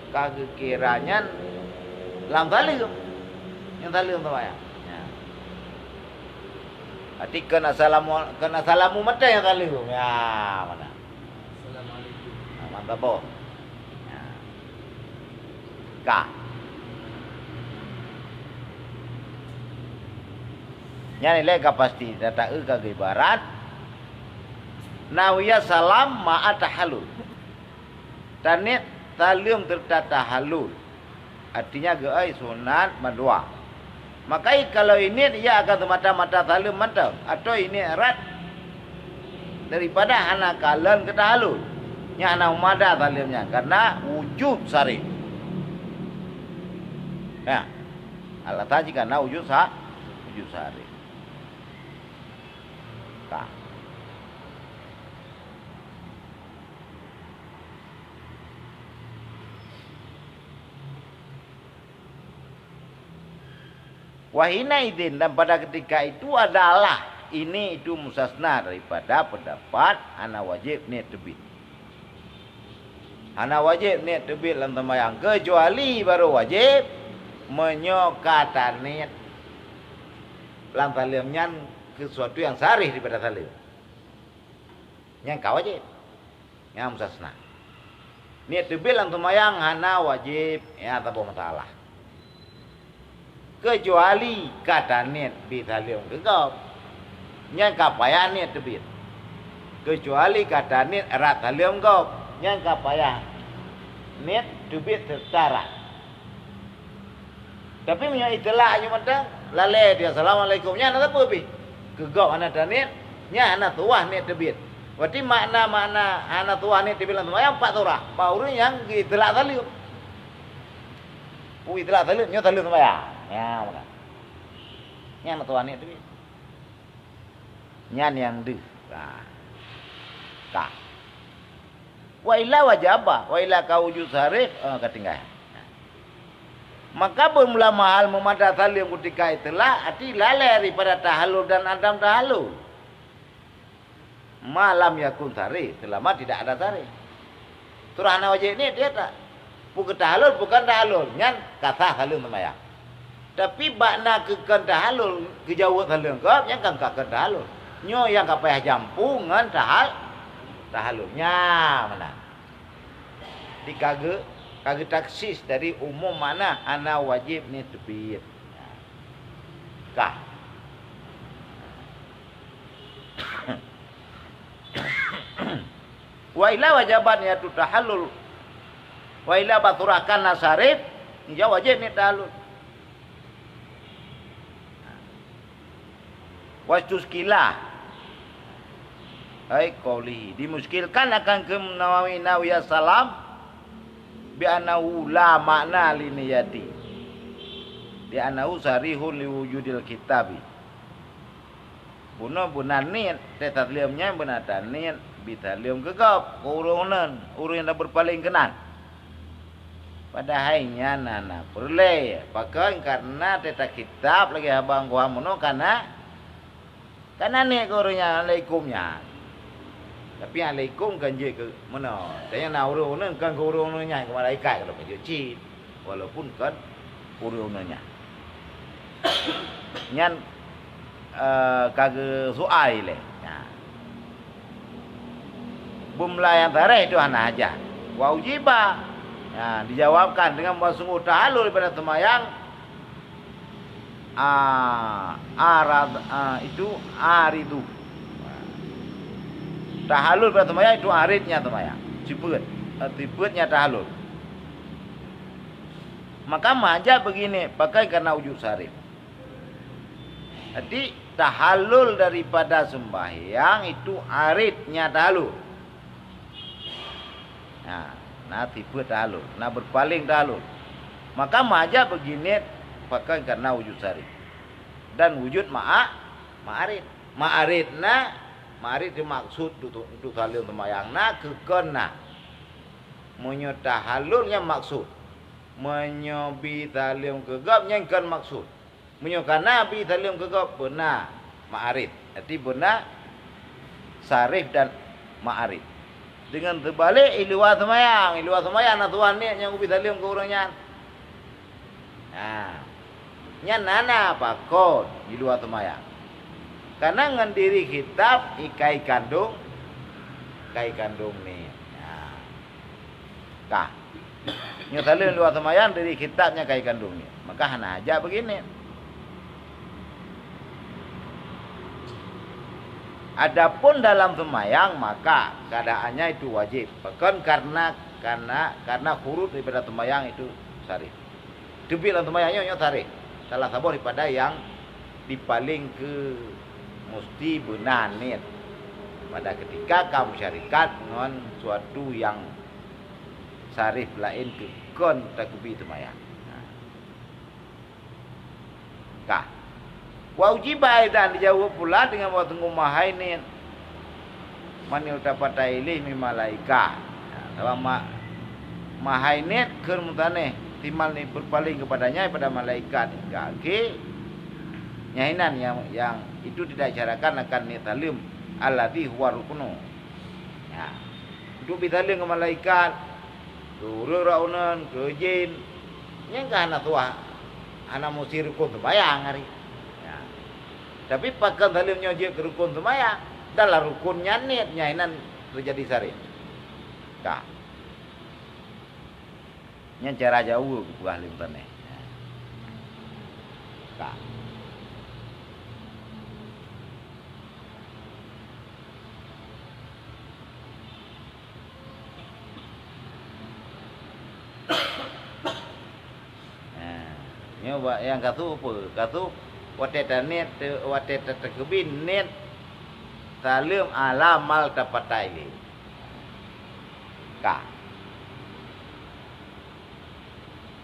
ka geukira nyan lam saleuem. Nyan saleuem sabab nyan. Ya. Berarti keu assalamu, keu assalamu mantong nyang saleuem. Ya, mana? Assalamualaikum. Ah, mantap boh. Ya. Ka. Nyan ilèe ka pasti, tata-e ka geuibarat. Nawiyas salam ma'a tahallul. Taniet saleuem seureuta tahallul. Artinya geuai sunat mandua. Maka kalau iniet ia akan semata-mata saleuem mantong, atau iniet rad daripada hana kalon keu tahallul. Nyan hana meumada saleuem nyan, karena wujud sarih. Ya. Alasan jih karena wujud sa-, wujud sarih. Ka. Wahina idin, dan pada ketika itu adalah ini itu mustasna daripada pendapat hana wajéb niet teubiet. Hana wajéb niet teubiet lam seumayang, keucuali barô wajéb meunyoe ka taniet lam saleuem nyan keu sesuatu nyang sarih daripada saleuem. Nyan ka wajéb. Nyan mustasna. Niet teubiet lam seumayang hana wajéb, nyan saboh masalah. Keucuali ka taniet bi saleuem keu gob, nyan ka payah niet teubiet. Keucuali ka taniet rad saleuem gob, nyan ka payah niet teubiet seureuta rad. Tapi meunyoe itilak nyoe mantong, lalée di assalamualaikum, nyan hana sapeue pih. Keu gob hana taniet, nyan hana tuwah niet teubiet. Berarti makna-makna hana tuwah niet teubiet lam seumayang pat surah. Bak ureuëng nyang geuitilak saleuem. Ku itilak saleuem, nyoe saleuem seumayang. Nyan maka. Nyan hana tuwah niet teubiet. Nyan nyang deuh. Nah. Ka. Wa illa wajaba, wa illa ka wujud sarif, eh, ka tinggai. Maka beumula mahal meumada saleuem kutika itilak, arti lalée daripada tahallul dan adam tahallul. Ma lam yakun sarif, selama tidak ada sarif. Surah hana wajéb niet dia tak? Peue keu tahallul, peue kon tahallul, nyan ka sah saleuem seumayang. Tapi bak na keu kon tahallul, geujaweueb saleuem gob, nyan kan ka kon tahallul. Nyoe nyang ka payah jampu ngon tahal-, tahallul. Nyan meunan. Dikageu Ka geutaksis dari umum makna hana wajéb niet teubiet. Ka. Wa illa wajabat niyatu tahallul. Wa illa bathurakan nasarif, ya wajéb niet tahallul. Wastuskila, ai qaulihi, dimuskilkan akan keuneuk Nawawi, Nawawi salam, bi annahu la makna li niyati, li annahu sarihun li wujudil khitabi. Bunoe beuna niet, teuh tasleuem nyan beuna niet, bi tasleuem keu gob, keu ureuëng uneun, ureuëng nyang beurpaléng keunan. Padahai nyan hana peureulée, pakon kareuna teuh takhitab lagée haba nyang geuham bunoe kana, kana niet keu ureuëng nyang alaikum nyan. Tapi alaikum kan jeuet keu meunoe. Tanyoe na ureuëng uneun kan keu ureuëng uneun nyan, keu malaikat ka lheueh jeuet cit. Walaupun kon ureuëng uneun nyan. Nyan, eh, ka geusuai lé. Nah. Beumeulah nyang tareh itu hana hajat. Wa ujiba. Nah, dijawabkan dengan bahwa sungguh tahallul daripada seumayang, ah, arad, ah, itu aridu. Tahallul daripada seumayang itu aridnya seumayang. Sifeuet, eh, sifeuetnya tahallul. Maka mahajat beuginie, pakon kareuna wujud sarif. Jadi, tahallul daripada seumbahyang itu aridnya tahallul. Nah, na sifeuet tahallul, na beurpaléng tahallul. Maka mahajat beuginie, pakon kareuna wujud sarif. Dan wujud ma'a-, ma'arid. Ma'arid na, ma'arid itu maksud untuk, untuk saleuem seumayang na, keu kon na. Meunyoe tahallul nyan maksud. Meunyoe bi saleuem keu gob nyan kon maksud. Meunyoe kana bi saleuem keu gob, beuna ma'arid. Arti beuna sarif dan ma'arid. Deungon teubalek, i luwa seumayang. I luwa seumayang na tuan niet nyang ubi saleuem keu ureuëng nyan. Nah, nyan hana pakon i luwa seumayang. Kareuna ngon diri khitab i ka ikandong, ka ikandong niet. Nah. Ka. Nyoe saleuem luwa seumayang diri khitab nyan ka ikandong niet. Maka hana hajat beuginie. Adapun dalam seumayang, maka keadaannya itu wajib. Pakon kareuna, kareuna, kareuna khurud daripada seumayang itu sarif. Teubiet lam seumayang nyoe, nyoe sarif. Salah saboh daripada nyang dipaléng keu musti beuna niet pada keutika ka meusyarikat ngon suatu nyang sarif laén keu kon takeubi seumayang. Nah. Ka. Wa ujiba aidan, dijaweueb pula deungon bahwa sungguh mahai niet. Man iltafata ilaihi min malaika. Nah, sabab ma-, mahai niet kheun meutaneh, timal niet beurpaléng keupadanya daripada malaikat. Ka, oke. Nyan inan nyang, nyang itu tidak disyaratkan akan niet saleuem alladzi huwa ruknu. Nah, untuk bi saleuem keu malaikat, keu ureuëng uneun, keu jén, nyan ka hana tuah, hana musti rukun seumayang hari. Ya. Tapi pakon saleuem nyoe jeuet keu rukun seumayang, dalam rukun nyan niet, nyan inan teujadi sarif. Ka. Nyan cara jaweub geupeugah lé meutaneh. Ka. Nah, nyoe bak nyang ka su peue? Ka su watée taniet, watée ta-, takeubi niet saleuem ala mal tafata ilaihi. Ka.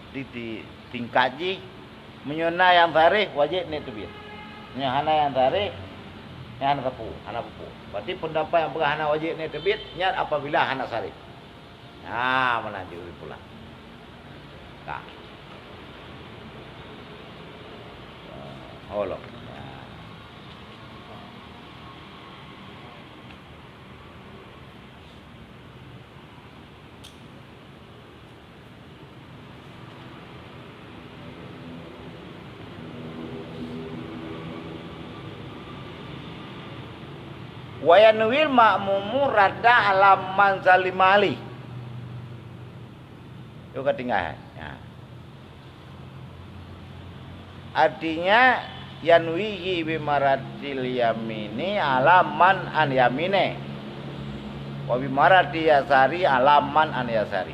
Di, di tingkat jih, meunyoe na nyang sareh, wajéb niet teubiet. Meunyoe hana nyang sareh, nyan hana sapeue, hana peue-peue. Berarti peundapat nyang peugah hana wajéb niet teubiet, nyan apabila hana sareh. Nah, meunan jih ureuëng pulang. Ka. Holong. Nah. Wa yanwil ma'mumu radda ala man salima alaih. Yôh ka tinggai. Ha. Artinya, yanwihi bi imaratil yamini ala man an yamine. Wa bi imarati yasari ala man an yasari.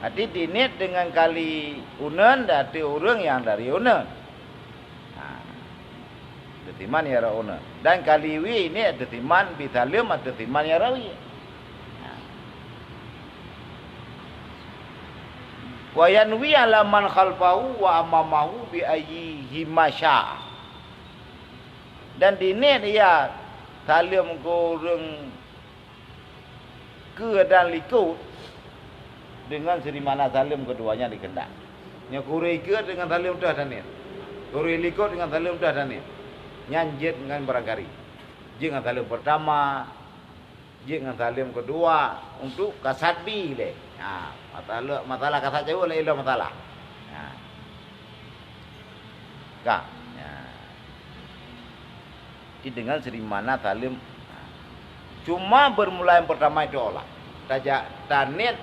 Arti diniet dengan kali uneun, dan arti ureuëng nyang dari uneun. Ha. Teusiman ya rauna. Dan kali wie ini teusiman bi saleuem teusiman ya rawi. Ha. Wa yanwi ala man khalfahu wa amamahu bi ayyihi ma syaa. Dan diniet ia saleuem keu ureuëng keue dan likot dengan seurimana saleuem keudua nyan dikeundak. Nyoe keu ureuëng keue dengan saleuem teuh taniet. Keu ureuëng likot dengan saleuem teuh taniet. Nyan jeuet ngon barangkari. Jeuet ngon saleuem peurtama, jeuet ngon saleuem keudua untuk kasat bi lé. Ha, masalah, masalah kasat jaweueb lé ilom masalah. Ha. Ka. Ya. Jadi dengan seurimana saleuem. Cuma beurmula nyang peurtama itu aulah. Tajak taniet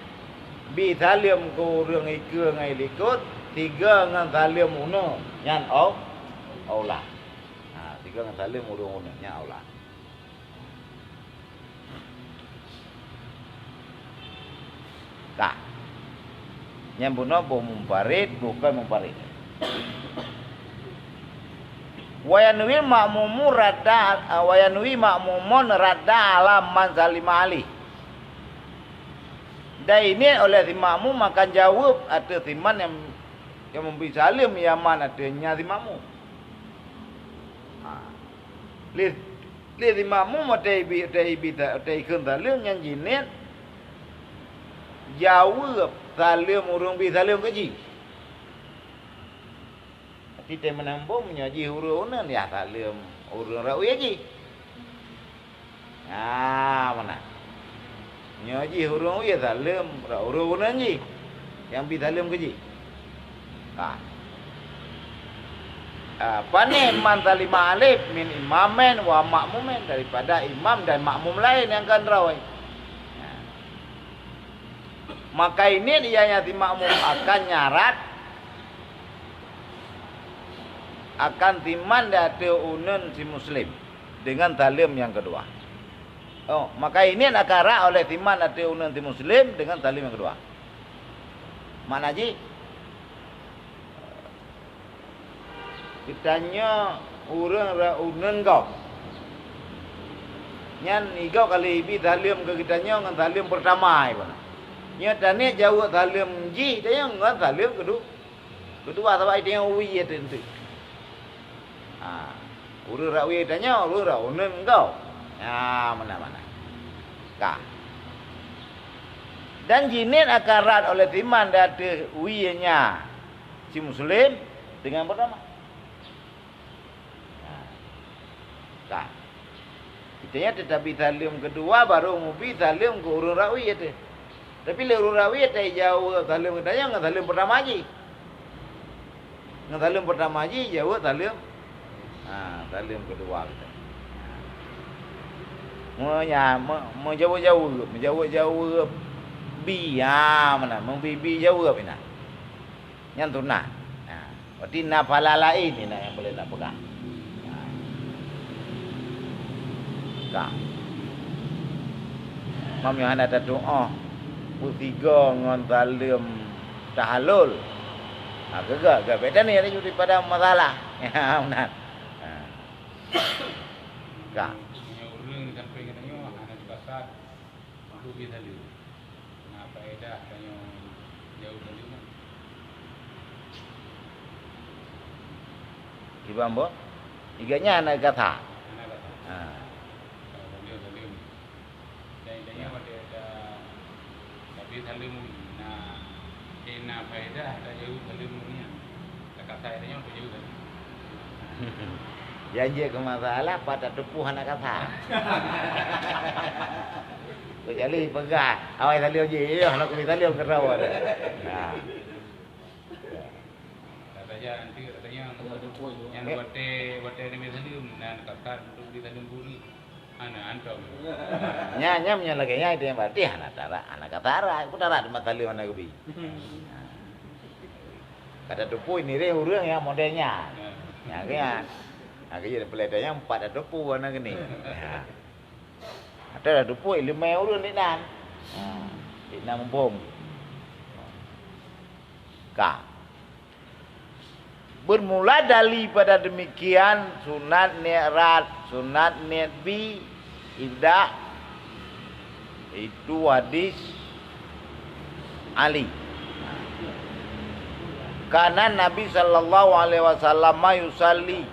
bi saleuem keu ureuëng ikeue ngon likot, sigoe ngon saleuem uneun, nyan au-, aulah. Ha, sigoe ngon saleuem ureuëng uneun, nyan aulah. Ka. Nyang bunoe boh munfarid, boh kon munfarid. Wa yanwi ma'mumu radda, wa yanwi ma'mumun radda ala man salima alih. Dan ini oleh si makmum akan jaweueb ateueh siman nyang, nyang meubri saleuem ya man ateueh nyan si makmum. Ha. Lé Lé si makmum watée ibi, watée ibi ta-, watée ikheun saleuem nyan jiniet jaweueb saleuem ureuëng bi saleuem keu jih. Tapi teuh meunan boh meunyoe jih ureuëng uneun, ya saleuem ureuëng rawi jih. Nah, meunan. Nyoe jih ureuëng wie saleuem, ureuëng uneun jih nyang bi saleuem keu jih. Ka. Ah, pane man salima alih min imamin wa makmumin, daripada imam dan makmum laén nyang kon rawi. Nah. Maka ini dia nyang si makmum akan nyarat akan siman di ateueh uneun si muslim dengan saleuem nyang keudua. Oh, maka ini akan rhak oleh siman ateueh uneun si muslim dengan saleuem nyang keudua. Makna jih, geutanyoe ureuëng rhak uneun gob. Nyan igob kali ibi saleuem keu geutanyoe ngon saleuem peurtama iban. Nyoe taniet jaweueb saleuem jih tanyoe ngon saleuem keudua. Keudua sabab tanyoe wie teuntée. Ha, ureuëng rhak wie tanyoe, ureuëng rhak uneun gob. Ha, meunan-meunan. Ka. Dan jiniet akan rhak oleh siman di ateueh wie nyan si muslim dengan peurtama. Ha. Ka. Geutanyoe teutab bi saleuem keudua, barô mubi saleuem keu ureuëng rhak wie teuh. Tapi lé ureuëng rhak wie teuh jaweueb saleuem geutanyoe ngon saleuem peurtama jih. Ngon saleuem peurtama jih jaweueb saleuem, ha, saleuem keudua geutanyoe. Meunya, meu-, meujaweueb-jaweueb, meujaweueb-jaweueb bi, ha, meunan, meubi-bi jaweueb inan. Nyan sunat. Nah, berarti na pahala laén ni nyang boleh nak peugah. Nah. Ka. Mam nyoe hana tatu'oh peusigoe ngon saleuem tahallul. Ha, geuga, geuga. Beda ni ada daripada masalah. Ya, benar. Ha. Ka. Meunyoe ureuëng sampai geutanyoe hana dipasat, untuk bi saleuem. Na faedah tanyoe jaweueb saleuem nyan? Kiban boh? Iga nyan na kata. Hana kata. Ha. Ka saleuem, saleuem. Dan tanyoe watée ta-, tapi saleuem na, na faedah tajaweueb saleuem nyan. Takasai tanyoe tajaweueb saleuem. Janji keu masalah pat tateupeue hana kasa. Kecuali peugah, awai saleuem jih, yoh, nak keubi saleuem keudroe. Nah. Kata aja nanti katanya yang watée, watée Nabi saleuem, nan kakak duduk di saleuem buri. Nyan, nyan meunyoe lagèe nyan, itu nyang berarti hana tara, hana ka tara. Ku tara di mata leuh hana geubi. Ka tateupeue nirèh ureueng nyang model nyan. Nyan kan. Nah, keu jeuet peuleueh nyang empat tateupeue hana geunie. Nah. Atau tateupeue ileumèe ureueng di nan. Nah, di nan muphom. Ka. Bermula daripada demikian, sunat niet rot, sunat niet bi, ibda, itu hadis Ali. Karena Nabi sallallahu alaihi wasallam yusalli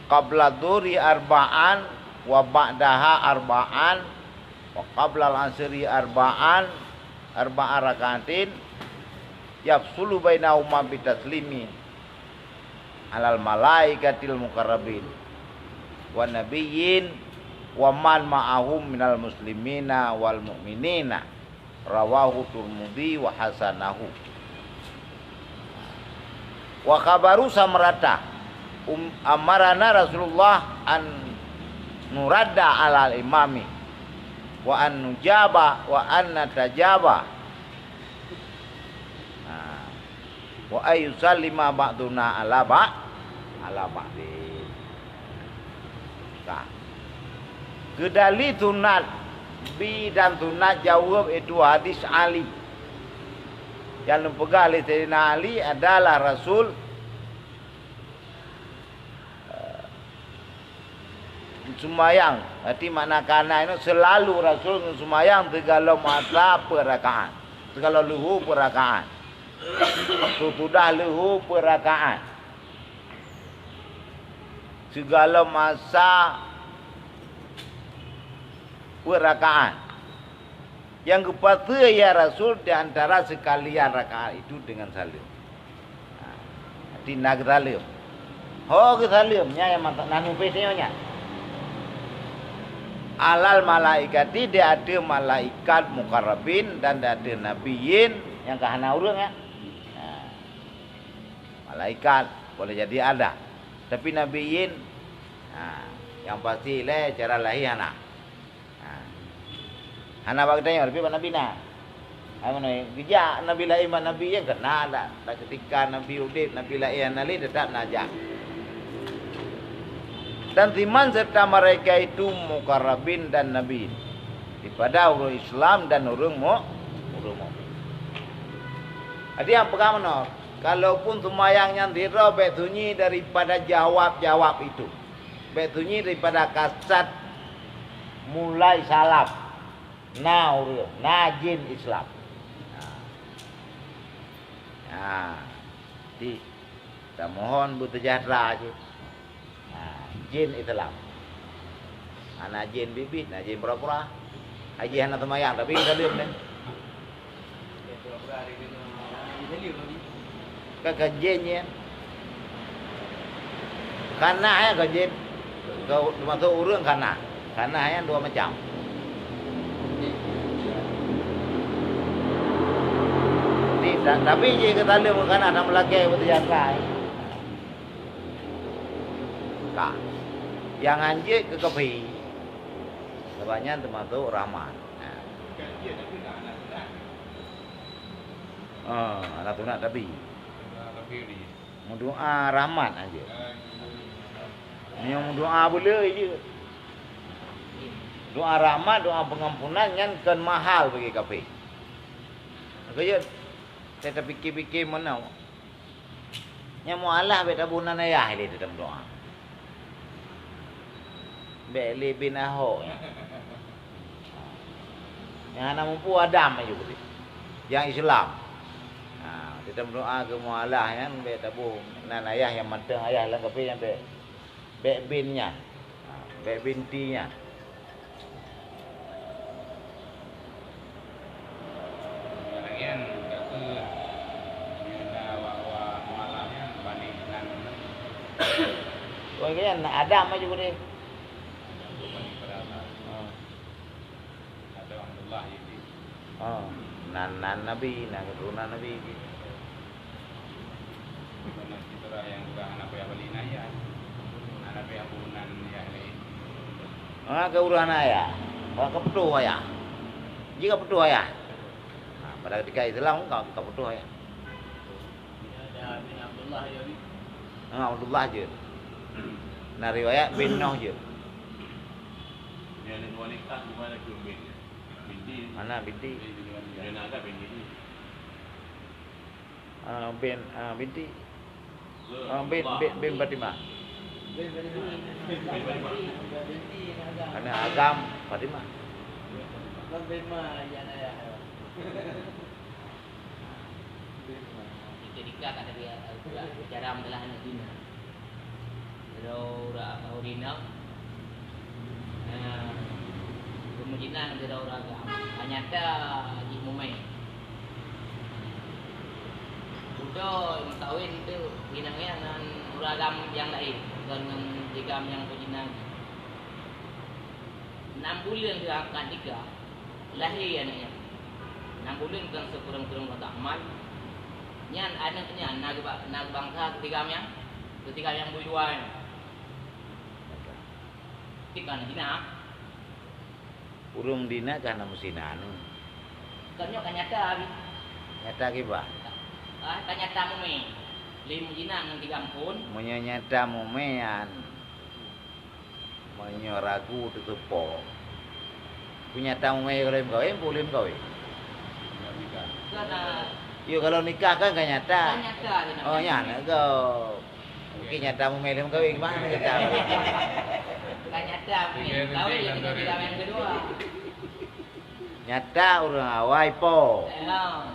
qabla dhuhri arba'an wa ba'daha arba'an wa qabla al-asri arba'an, arba'a raka'atin, yafsulu bainahuma bitaslimi alal malaikatil muqarrabin wan nabiyyin wa man ma'ahum minal muslimina wal mu'minina. Rawahu Tirmidzi wa hasanahu. Wa khabaru Samrata, um, amarana Rasulullah an nuradda alal imami wa an nujaba wa an natajaba. Nah. Wa ayyusallima ba'duna ala ba-, ala ba'din. Nah. Keudali sunat bi dan sunat jaweueb itu hadis Ali. Nyang neupeugah lé Saidina Ali adalah Rasul, eh, seumayang. Berarti makna kana itu selalu Rasul seumayang sigohlom asa peuet rakaat. Sigohlom leuhô peuet rakaat. Sesudah leuhô peuet rakaat. Sigohlom asa peuet rakaat. Nyang geupaséh ya Rasul di antara seukalian rakaat itu dengan saleuem. Ha, arti na geusaleuem. Ho geusaleuem, nyan nyang mantong na nubé tanyoe nyan. Alal malaikati di ateueh malaikat muqarrabin dan di ateueh nabiyyin nyang ka hana ureueng, ya. Ha. Malaikat boleh jadi ada. Tapi nabiyyin, ha, nyang pasti lé cara lahé hana. Ha. Hana bak geutanyoe, tapi bak Nabi na. Hai meunoe, geujak Nabi laén bak Nabi nyang keunan dak, dak keutika Nabi udeb, Nabi laén hana lé, teutap na jak. Dan siman serta mereka itu muqarrabin dan nabiyyin, daripada ureueng Islam dan ureueng mu-, ureueng mukmin. Jadi nyang peugah meunoe, kalaupun seumayang nyan sidroe, bèk sunyi daripada jawab-jawab itu. Bèk sunyi daripada kasat mulai salam. Na ureueng, na jén Islam. Nah. Nah. Ti, tamohon beuseujahteura cit. Nah, jén Islam. Hana jén biet-biet, na jén pura-pura. Hai jih hana seumayang, tapi saleuem deh. Ka, ka jén nyan. Kana ya ka jén. Ka, teumasok ureueng kana. Kana nyan dua macam. Di, ta-, tapi jih ka saleuem kana dan meulakèe beuseujahteura. Ka. Nyang hanjeuet keu kafé. Sabab nyan teumasok rahmat. Ha. Ah, hana sunat tapi. Meudoa rahmat aja. Meunyoe meudoa beuleu je. Doa rahmat, doa pengampunan nyan kon mahal bagi kafé. Maka ya, saya terpikir-pikir mana. Nyang mualah bèk taboh nan ayah lé teutameudoa. Bèk lé bin Ahok nyan. Nyang hana mampu Adam aju keuti. Nyang Islam. Ha, teutameudoa keu mualah nyan bèk taboh nan ayah nyang mantong ayah lam kafé nyan bèk. Bèk bin nyan. Ha, bèk binti nyan. Lagian ka kheueh nyoe na wa-wa mualah nyan bani nan. Oh, kan ada maju deh. Bani Perasa. Ha. Ada Abdullah itu. Ha. Nan, nan Nabi, nan keturunan Nabi. Mana kita yang sudah anak payah balik naya. Anak payah bulan ya lain. Ha, keu ureueng ayah. Ka, ka putôh ayah. Jih ka putôh ayah. Ha, pada ketika Islam ka, ka putôh ayah. Ada bin Abdullah ya, Abi? Ha, Abdullah jeuet. Na riwayat bin Noh jeuet. Dia ada dua nikah, di mana tu bin dia? Binti. Mana binti? Dia nak ada binti. Ah, bin, ah, binti. Ah, bin, bin, bin Fatimah. Aneuk agam Fatimah. Ketika kata dia, cara adalah aneuk zina. Sidroe ureueng, ureueng inong, eh, beumeuzinah ngon sidroe ureueng agam. Ka nyata jih mumè. Beutôi meukawen tu inong nyan ngon ureueng agam nyang laén, kon ngon si agam nyang beuzina jih. Nam buleuen teuh angkat nikah, lahé aneuk nyan. Nam buleuen kon sikureueng-kureueng kotak amal. Nyan aneuk nyan na geuba-, na geubangsa keu si agam nyang, keu si agam nyang bui dua nyan. Tapi ka na zina. Ureueng dina ka na meusinan. Kon nyoe ka nyata, Abi. Nyata kiban? Ah, ka nyata mumè. Lé meuzina ngon si agam phon. Meunyoe nyata mumè nyan, meunyoe ragu teuseupôt, peue nyata mumè ka lheueh meukawen, peue lheueh meukawen? Ka na. Yo, kalau nikah kan ka nyata. Ka nyata, ka nyata. Oh, nyan gob. Mungkin nyata mumè lheueh meukawen, gimana nyata? Ka nyata mumè meukawen, jadi nyata yang kedua. Nyata ureueng awai po. Eh, ha.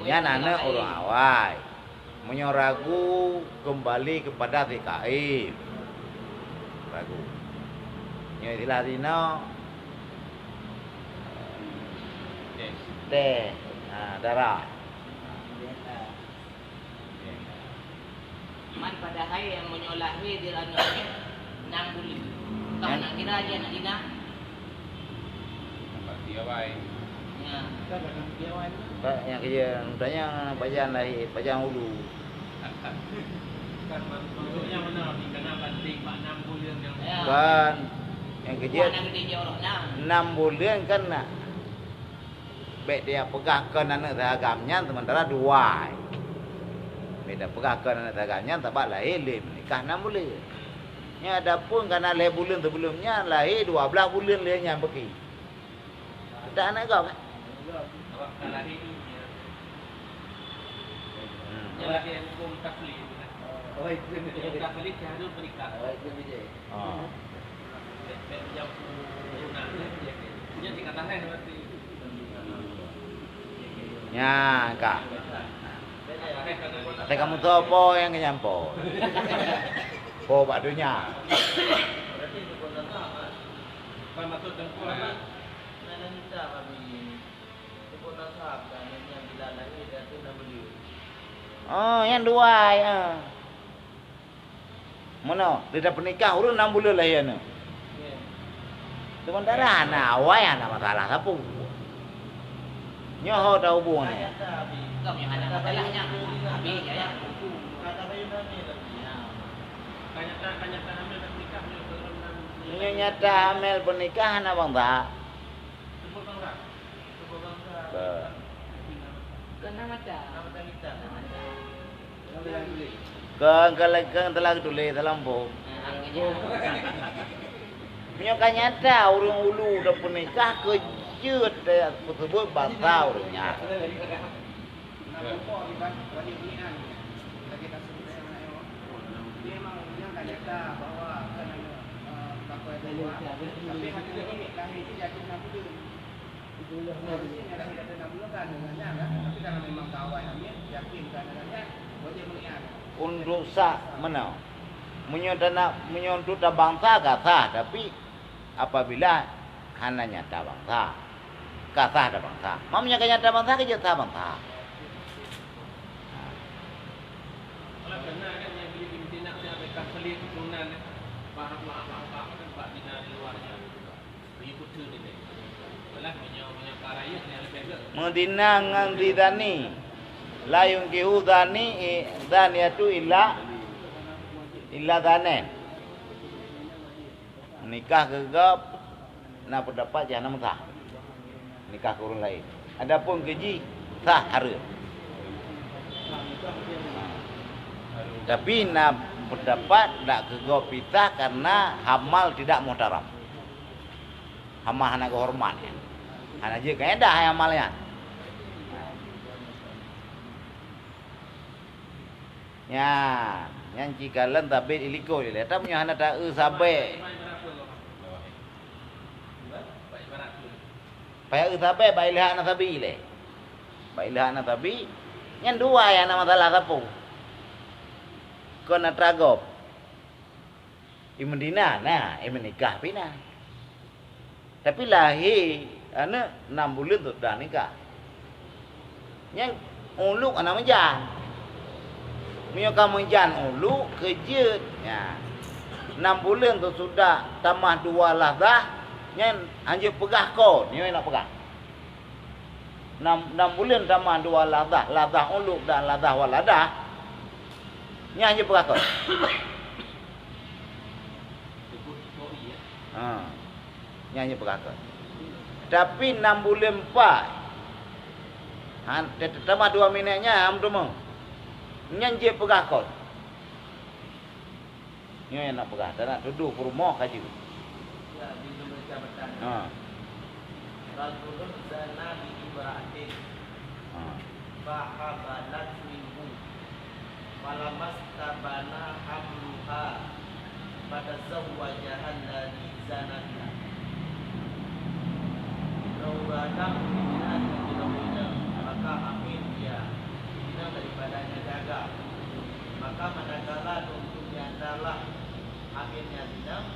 Nyan aneuk ureueng awai. Meunyoe ragu, keumbali keupada si kaib. Ragu. Nyoe istilah sinoe, teh, ha, darah. Man padahai nyang meunyoe lahé di aneuk nyan nam buleuen. Ka na kira jih aneuk inong. Nampak dia wai. Ya. Ka nyang keu jih tanyong pajan lahé, pajan ulu. Kan maksudnya mana, di tengah banding bak nam buleuen nyang. Ya. Kan nyang keu jih. Bukan nyang gede jih orang nam. Nam buleuen kan na. Bèk tapeugah kon aneuk si agam nyan, sementara dua. Bèk tapeugah kon aneuk si agam nyan, sabab lahé lé meunikah nam buleuen. Nyan adapun ka na lhèe buleuen sibuleuen nyan, lahé dua blaih buleuen lé nyan peuki. Dak aneuk gob kan? Hmm. Nyan lagèe hukôm taklid. Taklid syahadat peunikah. Ah. Nyan ka. Até kamoe soe po nyang keunyang po? Po bak donya. Oh, nyang dua, ya. Meunoe, lé tapeunikah ureueng nam buleuen lahé aneuk. Sementara hana awai hana masalah sapeue. Nyoe ho tahubung nyoe. Meunyoe nyata hamil peunikah hana bangsa. Kon, kon, kon teulah geutuléh dalam buet. Meunyoe ka nyata ureueng ulu tapeunikah, keu jeuet tapeuseubut bangsa ureueng nyan. Untuk sah meunoe. Meunyoe tana, meunyoe untuk tabangsa ka sah, tapi apabila hana nyata bangsa, ka sah tabangsa. Ma meunyoe ka nyata bangsa, ka jeuet sah bangsa. Meuzina ngon si zani. La yunkihu zani, i-, zaniyatu illa, illa zanen. Nikah keu gob na peundapat jih hana meusah. Nikah keu ureueng laén. Adapun keu jih sah hareuem. Tapi na peundapat dak keu gob pih sah karena hamal tidak muhtaram. Hamal hana geuhoreumat nyan. Hana jeuet keu édah hamal nyan. Nyan, nyan cikalon sabé ilikot ilée. Tapi meunyoe hana ta-eu sabé. Payah eu sabé bak ilée hana sabi ilée. Bak ilée hana sabi, nyan dua nyang na masalah sapeue. Kon atra gob. I Madinah na, i meunikah pih na. Tapi lahé aneuk nam buleuen sudah nikah. Nyan uluk hana meujan. Meunyoe ka meujan uluk, keu jeuet, nya. Nam buleuen sudah tamah dua lazah, nyan hanjeuet peugah kon, nyoe nak peugah. Nam, nam buleuen tamah dua lazah, lazah uluk dan lazah waladah, nyan hanjeuet peugah kon. Ha. Nyan hanjeuet peugah kon. Tapi nam buleuen pat, han, te-, tamah dua minèt nyan, ham teuma. Nyan jeuet peugah kon. Nyoe nyang nak peugah, ta nak tudoh peurumoh ka jeuet. Ya, bila mereka bertanya, ha. Rajulun zana bi imra'atin, ha, fahabalat minhu, falamma stabana hamluha, fatazawwajaha alladhi zana biha. Ureueng agam meuzinah ngon inong, maka hamil ia, inong daripadanya jaga. Maka manakala lôn tunyatalah hamilnya inong,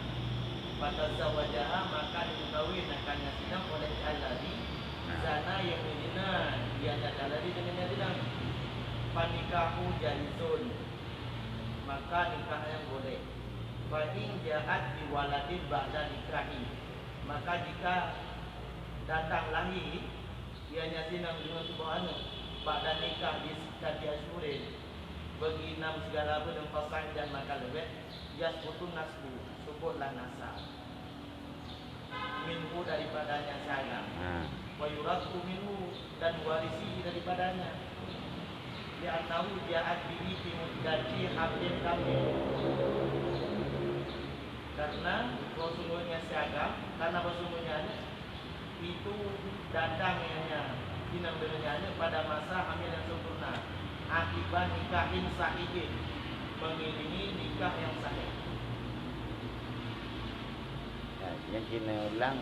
fatazawwajaha, maka dimeukawen akan nyan inong oleh alladhi zana, nyang meuzinah, ia nyan alladhi deungon nyan inong. Fanikahu jaizun, maka nikah nyan boleh. Fa in ja'at bi waladin ba'da nikahin, maka jika datang lahé, ia nyan inong deungon tuboh aneuk, ba'da nikah bi sittati asyhurin, bagi nam sigala buleuen, fasa'idan maka leubeh, yasbutu nasbu, subutlah nasab. Minhu, daripadanya saga. Ha. Wa yurathu minhu, dan warisi daripadanya. Li'annahu ja'at bihi fi muddati hamlin kamil. Karena bahwasungguhnya si agam, karena bahwasungguhnya itu datang ianya, inong deungon nyan pada masa hamil yang sempurna, akibat nikahin sahihin, mengiringi nikah yang sahih. Nah, nyan cina ulang,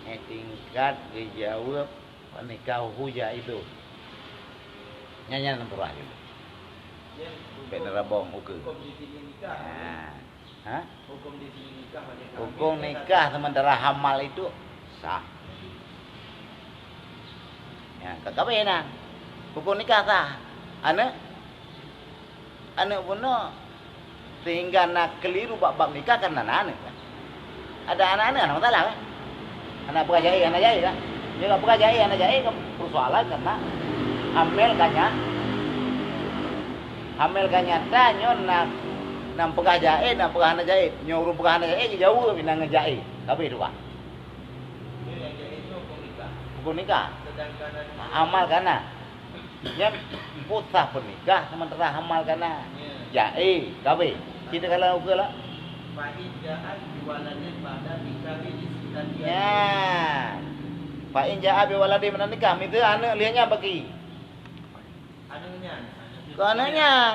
eh, tingkat geujaweueb nikahu jaizun. Nyan, nyan peurah jih. Bèk neurabong ukeue. Hukum di sini nikah. Nah. Ha? Hukum di sini nikah, maksudnya, hukum nikah sementara hamal itu sah. Ya, ka kabeh na. Hukum nikah sah. Aneuk, aneuk bunoe sehingga na keliru bak bab nikah karena na aneuk. Ada aneuk-aneuk hana masalah kan? Hana peugah jai, hana jai kan? Bila peugah jai, hana jai kan persoalan karena hamil kan nya. Hamil ka nyata nyoe na, na peugah jai, na peugah hana jai. Nyoe ureueng peugah hana jai, jijaweueb inan ngon jai. Tapi tu kan. Hukum nikah. Amal kana. Nyan peue sah peunikah sementara amal kana. Jai, kabeh. Kita kalau ukeue lah. Fa in ja'at bi waladin ba'da nikahi bi sittati asyhur. Nyan. Fa in ja'at bi waladin ba'da nikah, mita aneuk lheueh nyan bagi. Aneuk nyan. Keu aneuk nyan.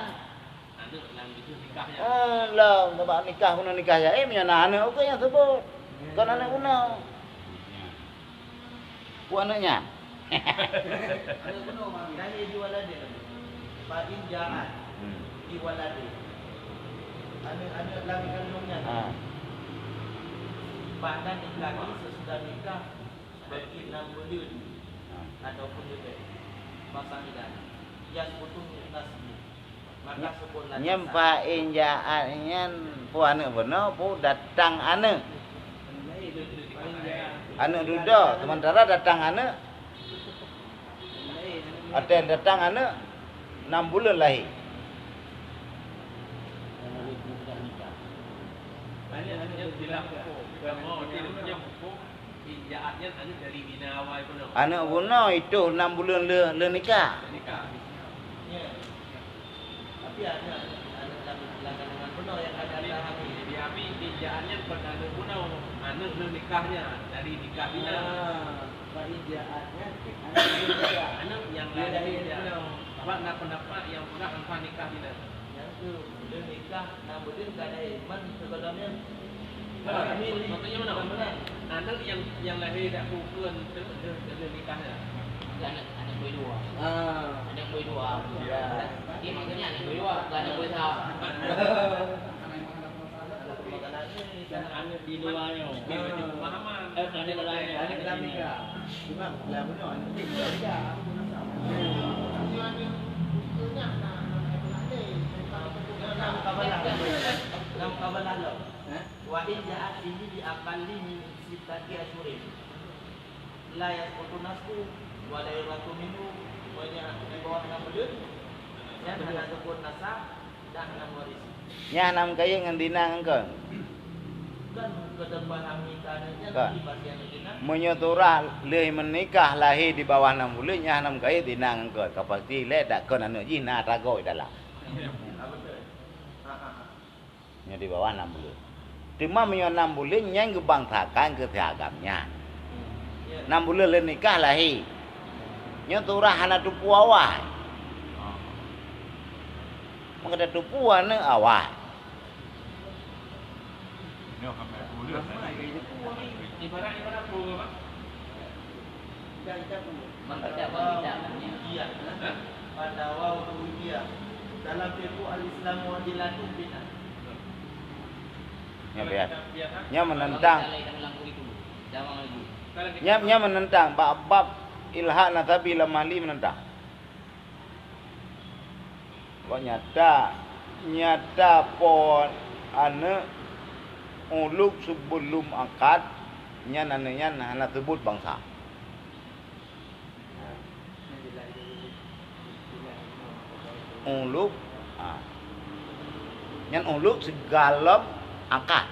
Aneuk lam itu nikah nyan. Oh, lam, sabab nikah bunoe nikah jai, eh, meunyoe na aneuk ukeue nyang seubut. Kon aneuk bunoe. Peue aneuk nyan? Aneuk bunoe, Mak. Lahé di waladin. Fa in ja'at. Hmm. Di waladin. Aneuk-aneuk lam kandong nyan. Ha. Ba'da nikahi, sesudah nikah, bagi enam buleuen. Ha. Ataupun leubeh. Fasa'idan. Yasbutu nasbu. Nyan fa in ja'at nyan peue aneuk bunoe, peue datang aneuk. Aneuk dudoe, sementara datang aneuk. Watèe datang aneuk, enam buleuen lahé. Aneuk bunoe itoh nam buleuen lheueh, lheueh nikah. Aneuk nyang lahé bunoe. Sabab na peundapat nyang peugah hana nikah bunoe. Nyang keu lheueh nikah nam buleuen ka lahé, man sigohlom nyan. Maksudnya mana? Aneuk nyang, nyang lahé dak pukon tu, tu, tu nikah dah. Aneuk, aneuk boh dua. Ah. Aneuk boh dua. Ya. Jadi maksudnya aneuk boh dua, bukan aneuk boh sa. Dan aneuk di luar nyoe. Eh, aneuk lain. Aneuk dalam nikah. Cuma dalam nyoe aneuk di luar nikah. Dalam kabalah. Dalam kabalah lo. Eh? Wa in ja'at bihi bi aqalli min sittati asyhurin la yasqutu nasbu wa la yurasu minhu, pokoknya di bawah enam bulan, nyan hana teupeu nasab dan hana mewarisi. Nyan hana meukayen ngon dina ngon kon. Kan keu teupahami kana nyan. Kon. Di bahagian dina. Meunyoe surah lheueh meunikah lahé di bawah enam bulan, nyan hana meukayen dina ngon kon. Ka pasti lé dak kon aneuk jih na tagoe dalam. Ah, betul. Ah, ah, ah. Nyoe di bawah enam buleuen. Teuma meunyoe enam buleuen nyan geubangsakan keu si agam nyan. Enam buleuen lheueh nikah lahé. Nyoe surah hana teupeu awai. Maka teupeu aneuk awai. Ibarat, ibarat peue, Pak? Maka dakwah kita akan, ya. Iya. Hah? Pada waktu iya. Dalam fiqh al-Islam muadilatun bina. Nya biar. Nya menentang. Kalau kita lain dalam kurikulum, zaman lagi. Nya, nya menentang. Bab, bab ilhaq nasabi lam mahli menentang. Kok nyata, nyata po aneuk uluk sebelum akad, nyan aneuk nyan hana seubut bansa. Uluk, ha. Nyan uluk sigohlom akad.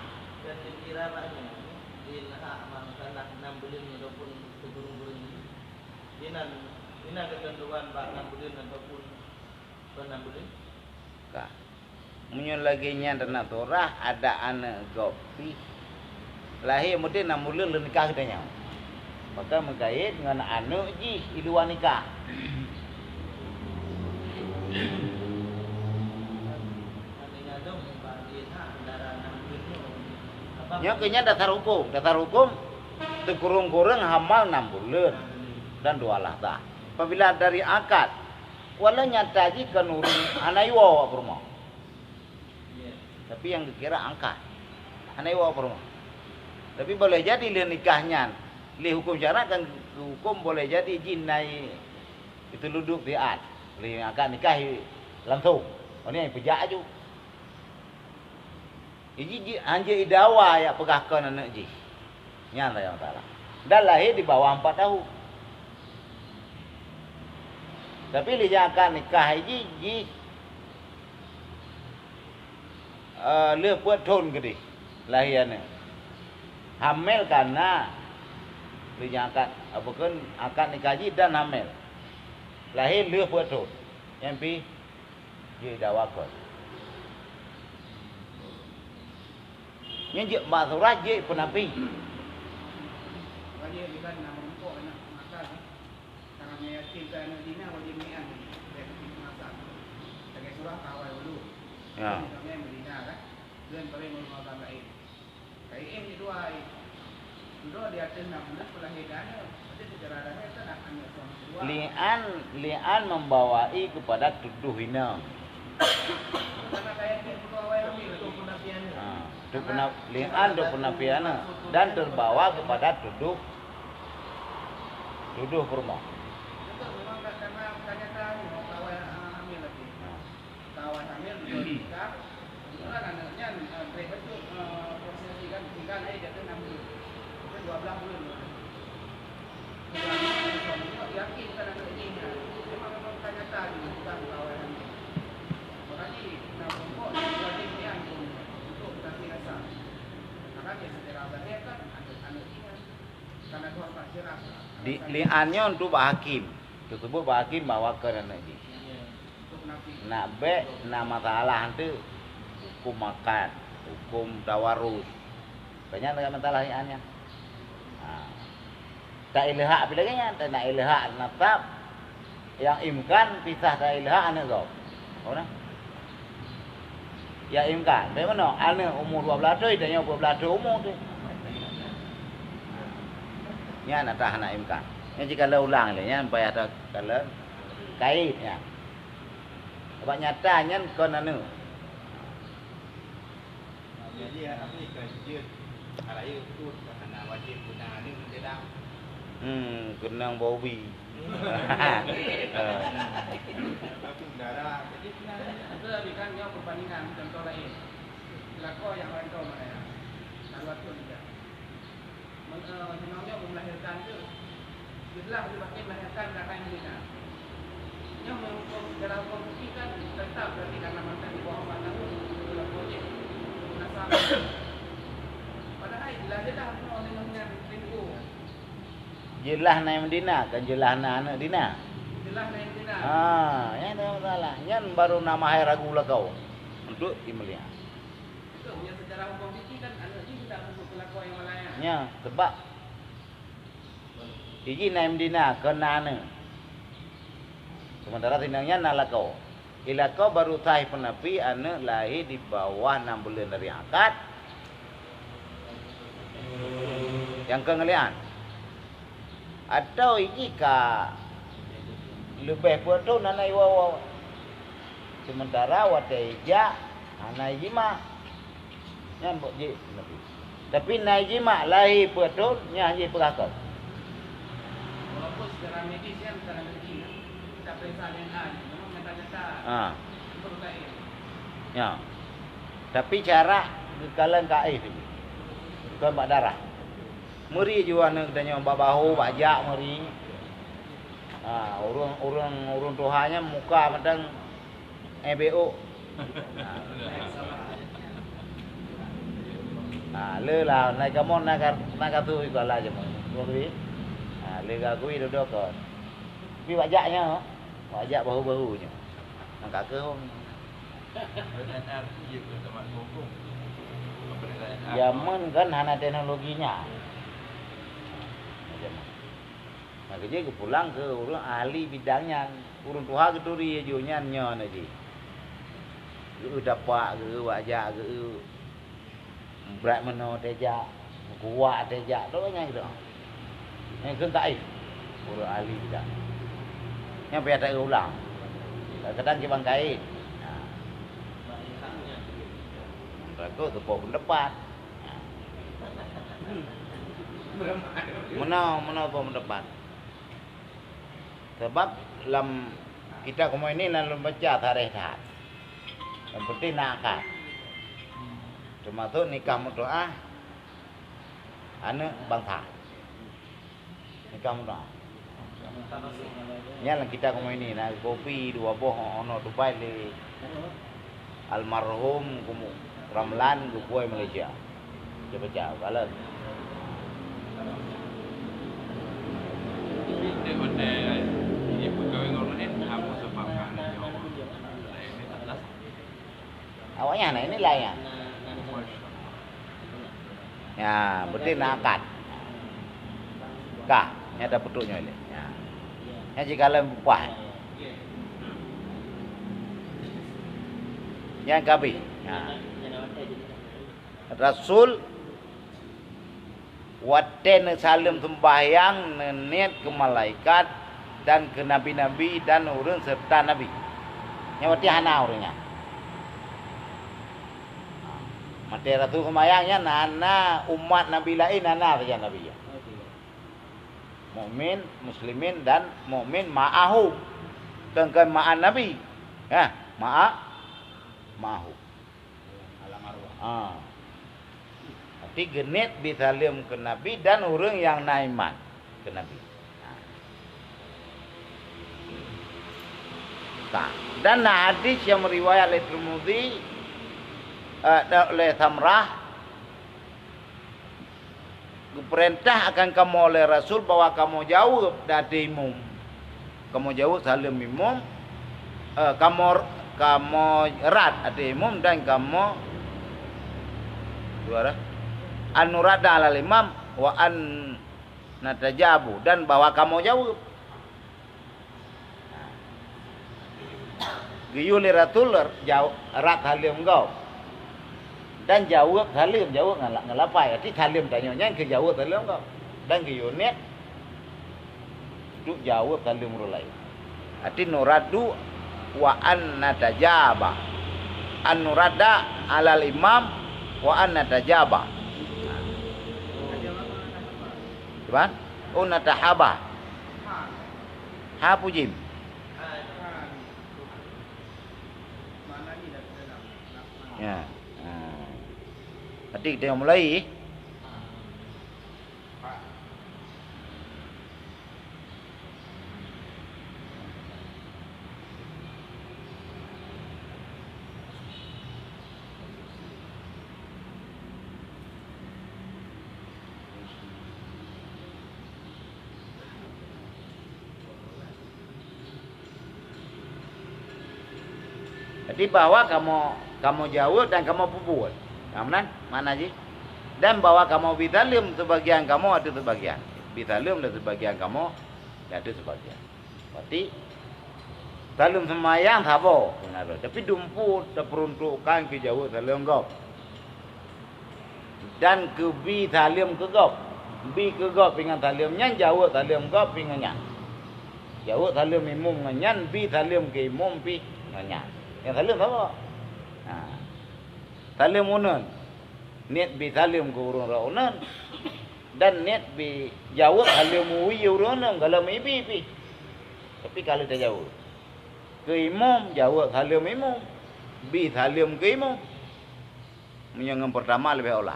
Inan, inan ketentuan bak enam buleuen ataupun kon enam buleuen? Ka. Meunyoe lagèe nyan teunak surah, adak aneuk gob pih lahé, meuti enam buleuen lheueh nikah geutanyoe. Maka meukayen ngon aneuk jih i luwa nikah. Nyoe keu nyan dasar huköm. Dasar huköm, teukureueng-kureueng hamal enam buleuen dan dua lahta. Apabila dari akad, walau nyata jih kon ureueng hana iwoe awak peurumoh. Tapi nyang geukira akad. Hana iwoe peurumoh. Tapi boleh jadi lheueh nikah nyan, lé huköm syarat kan huköm boleh jadi jih na i-, itu luduk siat. Lé akad nikah i-, langsung. Oh, ni peujak aju. Jadi, ji-, hanjeuet idawa jak peugah kon aneuk jih. Nyan saja masalah. Dan lahé di bawah empat tahun. Tapi lé nyang akad nikah jih, jih, eh, lheueh peuet thon keudeh lahé aneuk. Hamil ka na. Lé nyang akad, apa kon, akad nikah jih dan hamil. Lahé lheueh peuet thon. Nyan pih jeuet idawa kon. Nyan jeuet bak surah jeuet peunapi. Wajéb iban na meurumpok aneuk masa jih. Tangan meyatim keu aneuk jih nyan wajéb mian jih. Lagèe surah ka awai ulu. Ya. Misalnya Medina kan. Buleuen paléng ureueng agam laén. Ka iéh jeuet dua ai. Dudoe di ateueh enam buleuen peulahé aneuk. Berarti secara lahé kan aneuk suami kedua. Li'an, li'an membawai kepada tuduh inong. Karena ka yakin beutôi awai hamil tu penapian. Ha, tu pena-, li'an tu penapian dan terbawa kepada tuduh, tuduh peurumoh. Betul, memang ka, karena ka nyata ni, awai, ah, hamil lagi. Ha. Ka awai hamil, beutôi nikah. Kebetulan aneuk nyan, eh, trép bacut, eh, proses jih kan, tinggai lé jatuh enam buleuen. Mungkin dua belas buleuen. Yakin bukan aneuk jih nyan. Memang, memang ka nyata jih, bukan ka awai hamil. Makajih, na peurumpok, wajéb niat pun untuk meuganti rasa. Di, li'an nyoe untuk bak hakim. Teusebut bak hakim bahwa keu aneuk jih. Nak bèk na masalah tu, huköm akad, huköm tawarus. Banyak lagèe masalah li'an nyan. Ha. Tailhaq pih lagèe nyan, tailhaq nasab nyang imkan pisah tailhaq aneuk gob. Ho na? Nyang imkan, bagaimana? Aneuk umur dua belas thôn, tanyoe dua belas thôn umur tu. Nyan ata hana imkan. Nyan jika lé ulang lé, nyan payah takalon kait nyan. Bak nyata nyan kon aneuk. Jadi, apa ni, kan jeuet hal rayeuk tu hana wajéb guna ni meuteudang. Hmm, keunong bau bi. Tapi udara, jadi kena. Itu tadi kan nyoe perbandingan contoh lain. Lakoe nyang rantau mana ya? Lalu atur juga. Men-, eh, jinoe nyoe melahirkan tu, jeulaih di batin melahirkan ka hai Madinah. Nyoe meuhuköm, dalam huköm fikih kan tetap berarti karena masa di bawah empat tahun, itu lah wajib. Nasab. Padahal jeulaih-jeulaih bunoe nyoe nyan rindu. Jeulaih na i Madinah, kan jeulaih na aneuk Madinah. Jeulaih na i Madinah. Ha, nyan dah masalah. Nyan baru nama hai ragu lakoe untuk imeuliah. Betul, yang secara hukum fikih kan aneuk jih tidak masuk ke lakoe yang malaya. Nya, sebab iji na i Madinah kon na aneuk. Sementara sinong nyan na lakoe. I lakoe baru sah peunapi aneuk lahé di bawah enam buleuen dari akad. Nyang keu ngelian. Atau iji ka leubeh peuet thôn hana iwoe-woe. Sementara watèe ijak hana ijimak. Nyan bak jih Nabi. Tapi na ijimak lahé peuet thôn, nyan jih peugah kon. Walaupun secara medis kan bukan aneuk jih, kita periksa D N A jih, memang nyata-nyata. Ha. Betul tak, ya? Ya. Tapi cara geukalon ka éh tadi. Bukan bak darah. Meuri ju aneuk geutanyoe bak bahu, bak jak meuri. Ha, ureueng, ureueng, ureueng tuha nyan muka mantong E B O. Ha, le lah, na kamoe na ka, na ka tu iko lah jameun. Dua kali. Ha, le ka kui duduk kon. Tapi wajak nyoe, wajak bahu-bahu nyoe. Maka keuh. Jameun kan hana teknologi nyan. Jameun. Maka jih geupulang keu ureueng ahli bidang nyan. Ureueng tuha geuturi laju nyan nyoe na jih. Geu dapak, geu wajak, geu brat meunoe teuh jak, kuat teuh jak, tu nyan gitu. Nyan kheun ka éh. Ureueng ahli bidang. Nyan payah teuulang. Kadang-kadang kiban kait. Nah. Takot teupeue pendapat. Meunoe, meunoe peue pendapat. Sebab lam kitab kamoe ini na lôn baca sareh that. Nyang penting na akad. Teumasok nikah meutu'ah aneuk bansa. Nikah meutu'ah. Nyan lam kitab kamoe ini na kopi dua boh, ono tubai lé almarhum Kumu Ramlan geupuwoe Malaysia. Dia baca, balas. Awaknyan na inilah ya. Ya, beutôi na akad. Ka, nyan tapeutrok nyoe lé. Ya. Nyan jikalon bupah. Nyan ka abéh. Ya. Rasul watée neusaleuem seumbahyang neuniet keu malaikat dan keu nabi-nabi dan ureuëng seureuta nabi. Nyan watée hana ureuëng nyan. Watée Rasul seumbahyang nyan hana umat nabi laén, hana sajan nabi nyan. Mukmin, muslimin dan mukmin ma'ahu. Kon, kon ma'an nabi. Ha, ma'a, ma'ahu. Alam arwah. Ha. Berarti geuniet beusaleuem keu Nabi dan ureuëng nyang na iman keu Nabi. Ha. Ka. Dan na hadis nyang meuriwayat lé Tirmizi, eh, da-, lé Samrah, Geupeurintah akan kamoe lé Rasul bahwa kamoe jaweueb di ateueh imum. Kamoe jaweueb saleuem imum, eh, kamoe, kamoe rad ateueh imum dan kamoe, dua dah, an nuradda alal imam wa an natajabu, dan bahwa kamoe jaweueb. Geuyue lé Rasul jaw-, rad saleuem gob. Dan jaweueb saleuem, jaweueb ngon la-, ngon lapai. Arti saleuem tanyoe nyan keu jaweueb saleuem gob. Dan geuyue niet untuk jaweueb saleuem ureuëng laén. Arti nuraddu wa an natajaba. An nuradda alal imam wa an natajaba. Cuba? Oh, natahaba. Ha pujim. Ya. Ha. Berarti kita mulai. Jadi, bahwa kamoe, kamoe jaweueb dan kamoe peubuet. Ka meunan makna jih. Dan bahwa kamoe bi saleuem seubagian kamoe ateueh seubagian. Bi saleuem lé seubagian kamoe ateueh seubagian. Berarti, saleuem seumayang saboh, tapi dumpeue tapeuruntukkan keu jaweueb saleuem gob. Dan keu bi saleuem keu gob. Bi keu gob pih ngon saleuem nyan, jaweueb saleuem gob pih ngon nyan. Jaweueb saleuem imum ngon nyan, bi saleuem keu imum pih ngon nyan. Nyang saleuem saboh. Ha. Saleuem uneuen. Niet bi saleuem keu ureuëng rot uneuen. Dan niet bi jaweueb saleuem wie ureuëng uneuen, galom ibi pih. Tapi ka lheueh tajaweueb. Keu imum, jaweueb saleuem imum. Bi saleuem keu imum. Meunyoe ngon peurtama leubeh aula.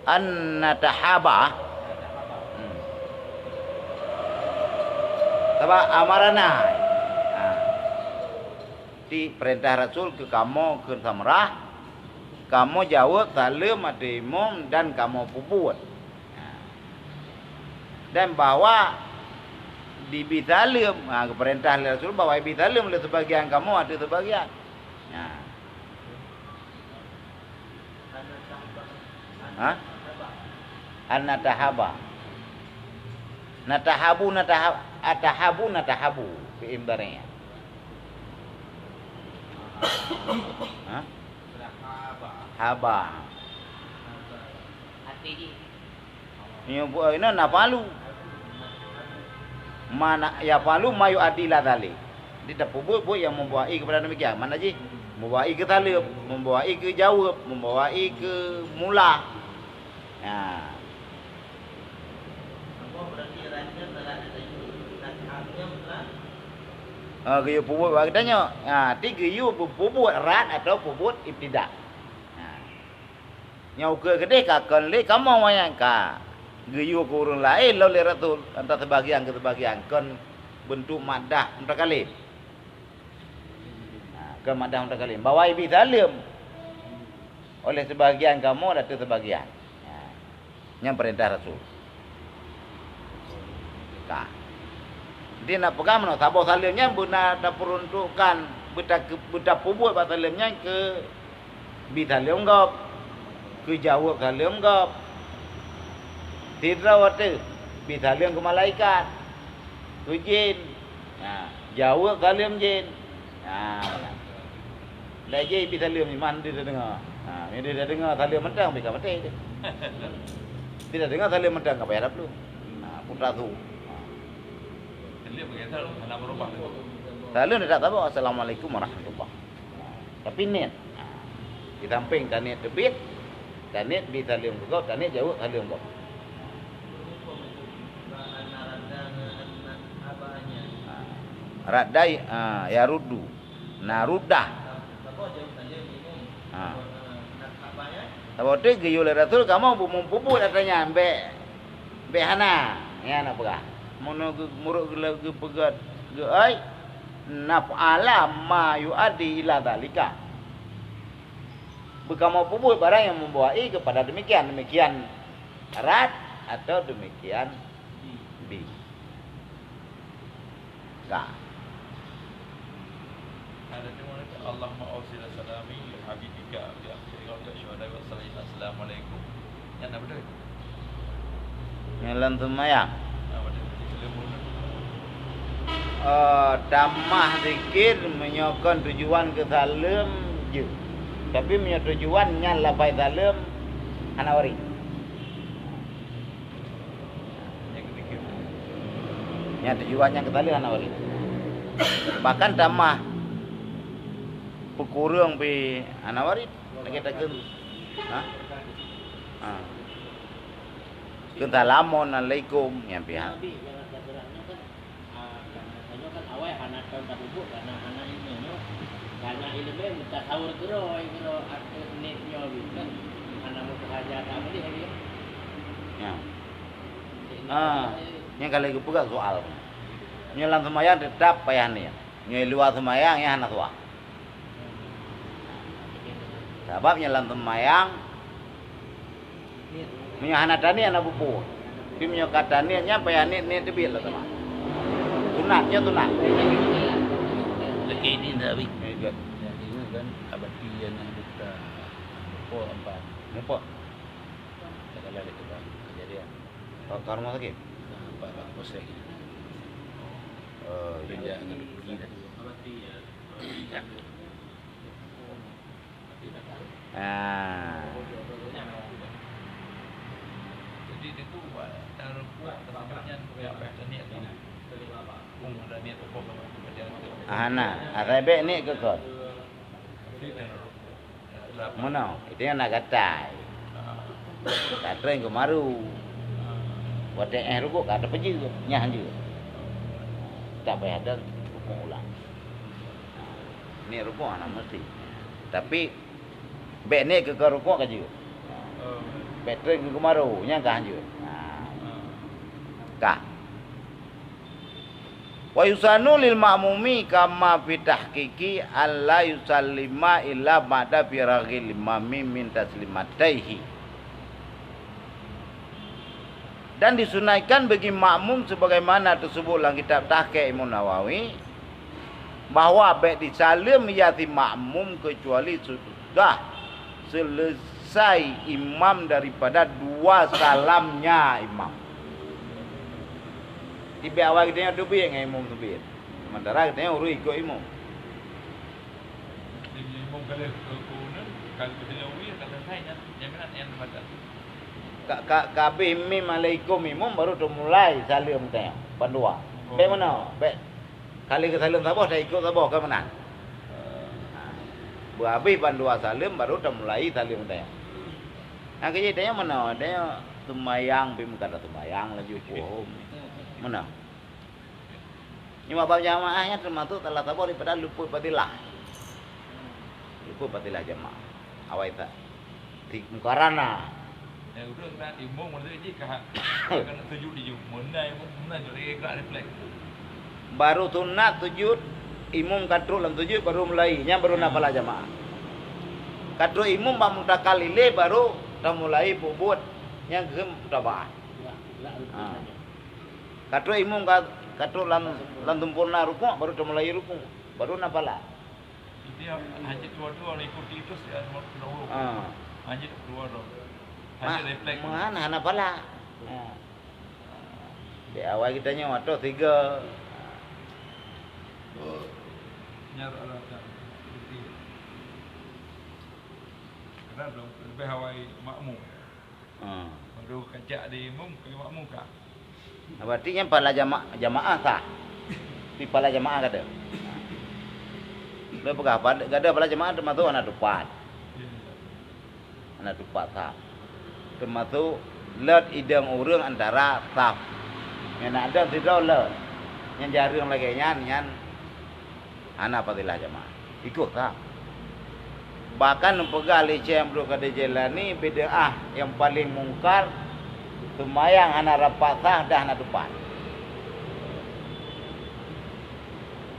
An natahaba. Hmm. Sabab amarana. Ha. Di peurintah Rasul keu kamoe kheun Samrah, kamoe jaweueb saleuem ateueh imum dan kamoe peubuet. Ha. Dan bahwa dibi saleuem, ha, geupeurintah lé Rasul bahwa ibi saleuem lé seubagian kamoe ateueh seubagian. Ha. Ha? An natahaba. Natahabu, nataha-, atahabu, natahabu. Fi'il mudhari'. Ha? Haba. Nyoe bu-, eh, inoe nafalu. Mana yafalu ma yu'addi ila dzalik. Jadi, tapeubuet buet nyang meubawa ie keupada demikian. Makna jih, meubawa ie keu saleuem, meubawa ie keu jaweueb, meubawa ie keu mula. Nah. Ah, geuyue peubuet bak geutanyoe. Ah, ti geuyue peubuet rad atawa peubuet ibtida. Nah. Nyang ukeue keudeh ka kon lé kamoe nyang ka geuyue keu ureuëng laén lom lé Rasul, antara seubagian keu seubagian, kon beuntuk maddah mutakalim. Ha, kon maddah mutakalim. Bahwa ibi saleuem oleh seubagian kamoe ateueh seubagian. Ha, nyan peurintah Rasul. Ka. Jadi, nak peugah meunoe, saboh saleuem nyan beuna tapeuruntukkan, beuta-, beutapeubuet bak saleuem nyan keu bi saleuem gob, keu jaweueb saleuem gob. Sidroe watée bi saleuem keu malaikat, keu jén. Ha, jaweueb saleuem jén. Ha, meunan. Lagée bi saleuem iman di tadeungoe. Ha, meunyoe di tadeungoe saleuem mantong, pih ka maté. Di tadeungoe saleuem mantong, ka payah taplueng. Ha, putra su. Ha. Saleuem dak saboh, "Assalamualaikum warahmatullah." Tapi niet. Ha. Di samping taniet teubiet, taniet bi saleuem keu gob, taniet jaweueb saleuem gob. Ha. Radda, ha, yaruddu. Naruddah. Ha. Saboh teuk geuyue lé Rasul, kamoe beumeupubuet atra nyan, bék, bék hana. Nyan na peugah. Meunoe geu-, muruk geule-, geupeugah geuai, naf'ala ma yu'addi ila dzalika. Beukamoe peubuet barang nyang meubawa ie keupada demikian, demikian rat atau demikian bi. Ka. Allahumma ausil salami li habibika bi akhiri syuhada wa salihin. Assalamualaikum. Nyan na beutôi. Nyan lam seumayang. Eh, tamah zikir meunyoe kon tujuan keu saleuem jeuet. Tapi meunyoe tujuan nyan lafai saleuem hana waréh. Nyan tujuan nyang keu saleuem hana waréh. Bahkan tamah peukureueng pih hana waréh. Lagèe takheun, ha? Ha. Kheun salam, "Assalamualaikum," nyan pih ha. Ya. Ah, nyan ka lheueh geupeugah soal. Nyoe lam seumayang teutap payah niet. Nyoe luwa seumayang nyan hana soe. Sabab nyoe lam seumayang, meunyoe hana taniet hana peue-peue. Tapi meunyoe ka taniet nyan payah niet, niet teubiet lah teuma. Sunat, nyoe sunat. Lagi ini ndak habis. Eh, good. Yang ini kan abati yang nak buka. Mupo empat. Mupo. Tak ada lagi, Bang. Kejadian. Ka, ka rumoh sakét? Nah, empat, empat kosong. Oh, iya. Kerja dengan pergi dah. Ah. Ah, nah, asai bèk niet keu kon. Meunoe, itu nyang na gatai. Ka treng keu maru. Watèe éh rukuk ka teupeujeuet, nyang jeuet. Tak payah dong rukuk ulang. Niet rukuk hana meusti. Tapi bèk niet keu ka rukuk ka jeuet. Bèk treng keu maru, nyang ka hanjeuet. Nah. Ka. Wa yusannu lil ma'mumi kama fi tahqiqi an la yusallima illa ba'da firaghil imami min taslimataihi. Dan disunatkan bagi makmum sebagaimana tersebut dalam kitab Tahqiq Imam Nawawi, bahwa bèk disaleuem ya si makmum kecuali sudah selesai imam daripada dua salamnya imam. Di bèk awai geutanyoe teubiet ngon imum teubiet. Sementara geutanyoe ureueng ikot imum. Ka, ka, ka habéh mim alaikum imum baru teumulai saleuem geutanyoe bandua. Bèk meunoe, bèk. Ka lheueh geusaleuem saboh, taikot saboh, ka meunan. Ha. Beuhabéh bandua saleuem, baru tamulai saleuem tanyoe. Nyang keujeuet tanyoe meunoe, tanyoe seumayang pih meukat seumayang laju puhom. Meunoe. Nyoe bak jamaah nyan teumasok salah saboh daripada luput fadilah. Luput fadilah jamaah. Awai that. Di mukarana. Nyang ureueng na imum maksud jih ka, ka na sujud di jih. Meunan, meunan jih, gerak refleks. Baru sunat sujud, imum ka trok lam sujud, baru mulai. Nyan baru na pala jamaah. Ka trok imum bak mutakalile, baru tamulai buet-buet nyang geuh mutabaah. Ha. Ka trok imum ka, ka trok lam, lam sempurna rukuk, baru tamulai rukuk. Baru na pala. Jadi, hana dua-dua, ikuti terus, ya, dua-dua. Ah. Hana dua-dua. Hana refleks. Meuhan hana pala. Ah. Di awai geutanyoe atau tiga. Nyan rata-rata. Karena lebih awai makmum. Ha. Baru kajak di imum, keu makmum ka. Berarti nyan pala jama-, jamaah sah. Di pala jamaah kada. Lôn peugah, pala, kada pala jamaah teumasok hana tupat. Hana tupat sah. Teumasok lôt idong ureueng antara saf. Nyang na idong sidroe lôt. Nyang jareueng lagèe nyan, nyan hana fadilah jamaah. Ikot sah. Bahkan neupeugah lé Syekh Abdul Qadir Jailani, bid'ah nyang paleng mungkar, seumayang hana rapat sah dan hana tupat.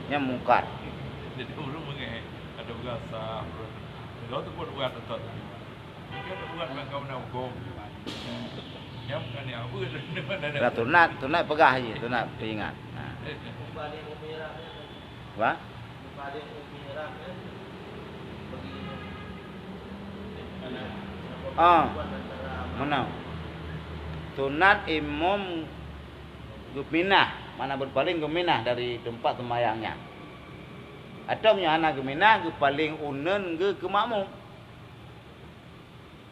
Nyan mungkar. Jadi, ureueng meungai ada berasa, ureueng Lo tu buat-buat tetot. Bukan buat bak kaum na hukum. Nyam kan ya, apa? Dah sunat, sunat peugah je, sunat peuingat. Ha. Apa? Ah, meunan. Sunat imum geuminah, makna beupaleng geuminah dari teumpat seumayang nyan. Atawa meunyoe hana geuminah, geupaleng uneuen geuh keu makmum.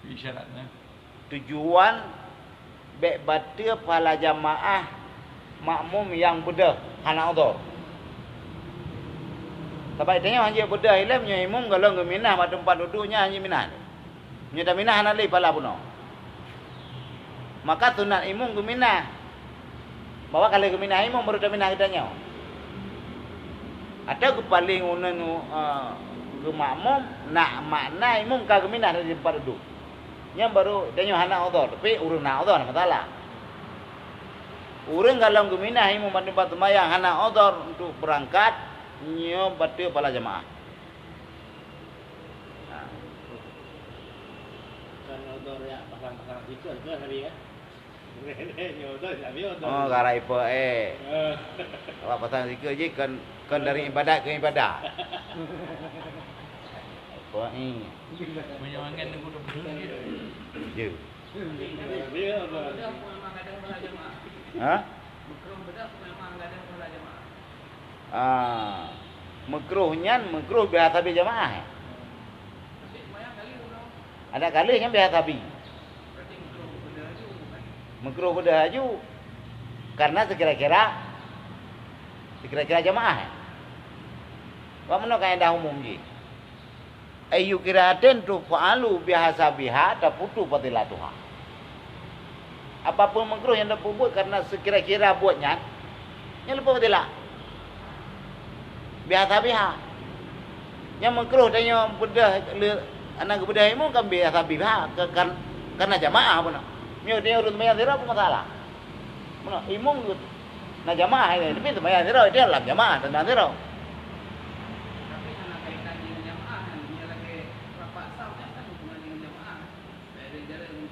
Isyarat, eh. Tujuan bék bateue pahala jamaah makmum nyang beudôh hana udhur. Sabab tanyoe hanjeuet beudôh ilée meunyoe imum gohlom geuminah bak teumpat duduek nyan hanjeuet minah. Meunyoe taminah hana lé pahala bunoe. Maka sunat imum geuminah. Bahwa ka lheueh geuminah imum baru taminah geutanyoe. Atawa geupaleng uneuen, eh, geumakmum, nak makna imum ka geuminah dari teumpat duduek. Nyan baru tanyoe hana udhur, tapi ureuëng na udhur hana masalah. Ureuëng gohlom geuminah imum bak teumpat seumayang hana udhur untuk beurangkat, nyoe bateue pahala jamaah. Ha. Bukan udhur ya, pasang-pasang stiker ke tadi ya? Nyoe udhur, tapi udhur. Oh, gara ipe eh. Eh. Awak pasang stiker je kon, kon dari ibadat ke ibadat. Ipe eh. Meunyoe angen nunggu dua puluh je. Je. Tapi udhur. Ha? Ah, makruh nyan makruh biasa bhi jamaah, eh? Ada kali nyan biasa bhi. Makruh beudôh laju. Karena sekira-kira, sekira-kira jamaah, eh? Wa meunoe kaedah umum jih. Ayyu kirahatin tuf'alu bihasabiha tafutu fadilatuha. Apapun makruh nyang tapeubuet karena sekira-kira buet nyan, nyan leupah fadilah. Bihasabiha. Nyang makruh tanyoe beudôh le, hana geubeudôh imum kan bihasabiha, ke, kan, karena jamaah bunoe. Meunyoe tanyoe ureuëng seumayang sidroe, apa masalah? Meunan, imum geuh na jamaah, eh, tapi seumayang sidroe, dia lam jamaah, seumayang sidroe.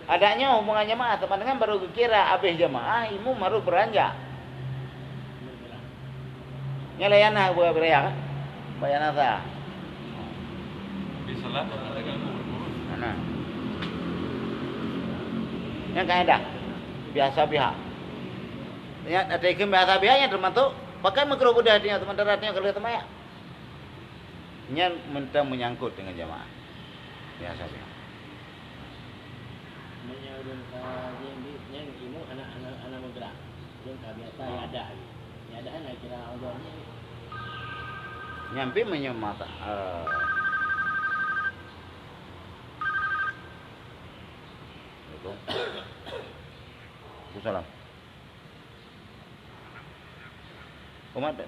Adak nyoe hubungan jamaah, teuma dengan baru geukira habéh jamaah, imum harôh beuranjak. Nyan layan na buat beuraya, kan? Bayan asa. Di salat ada ganggu urus. Mana? Nyan kaedah. Biasa biha. Nyan, ada ikheun biasa biha nyan teumasok pakai makruh beudôh nyan, sementara nyan ka lheueh seumayang. Nyan mantong menyangkut dengan jamaah. Biasa biha. Meunyoe ureuëng ka nyan, nyan imum hana, hana, hana meugerak. Ureuëng ka biasa iadah lé. Iadah hana kira Allah nyan. Nyan pih meunyoe mata, eh. Assalamualaikum. Waalaikumsalam. Umat,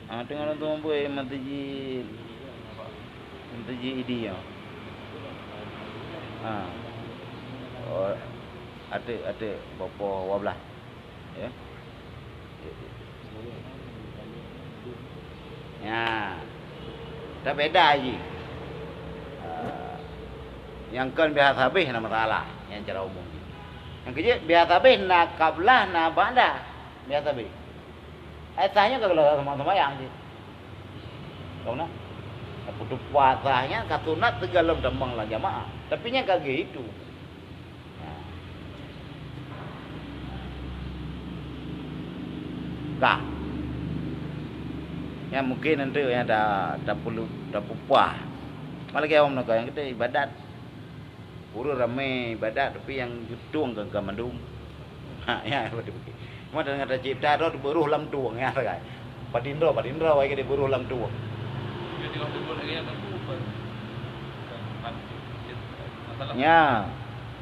ah, teungoh lôn tueng bui, meutuji, meutuji idi nyoe. Ah. Oh, ateuk, ateuk, boh dua belas. Ya. Ya. Tabeda jih. Ah, nyang kon biasa habéh na masalah, nyang cara umum jih. Nyang keujeuet biasa habéh na qablah, na ba'da. Biasa habéh. Ai sah nyoe ka geulawa sama-sama nyang jih. Tahu na? Tapi tu puasa nyan ka sunat teugalom tamong lam jamaah. Tapi nyan ka geuh itu. Ka. Nyan mungkin nanti nyang ta, tapeulu, tapeupah. Malah kaya orang meunokah nyang keutai ibadat. Ureuëng ramé ibadat, tapi nyang jutong ka, ka mandum. Ha, ya, betul, betul. Cuma dengan tacipta tu beurôh lam tueng, ya, sagai. Patindro, patindro, wai ke dia beurôh lam tueng. Jadi, waktu buat lagi yang aku, masalah. Ya.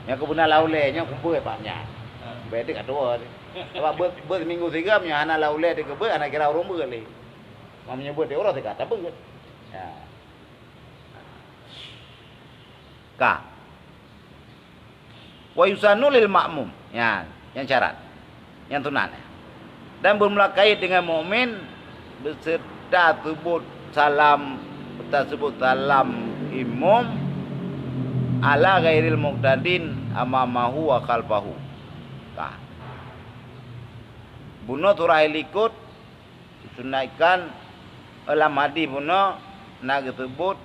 Yang kebenar lau lé, yang kumpul, Pak, nya. Ha. Baik, dia kat tua. Sebab ber-, ber-, seminggu tiga, punya hana lau lé, dia kebet, hana kira urung ber lé. Mau menyebut dia, orang tiga, tak ber. Ya. Ka. Wa yusannu lil ma'mum. Nyan, nyan syarat. Nyan sunat. Dan bermula kait dengan mukmin beserta sebut salam, beserta sebut salam imum ala ghairil muqtadin amamahu wa khalfahu. Ka. Bunoe surah likot disunnaikkan, lam hadis bunoe na geuseubut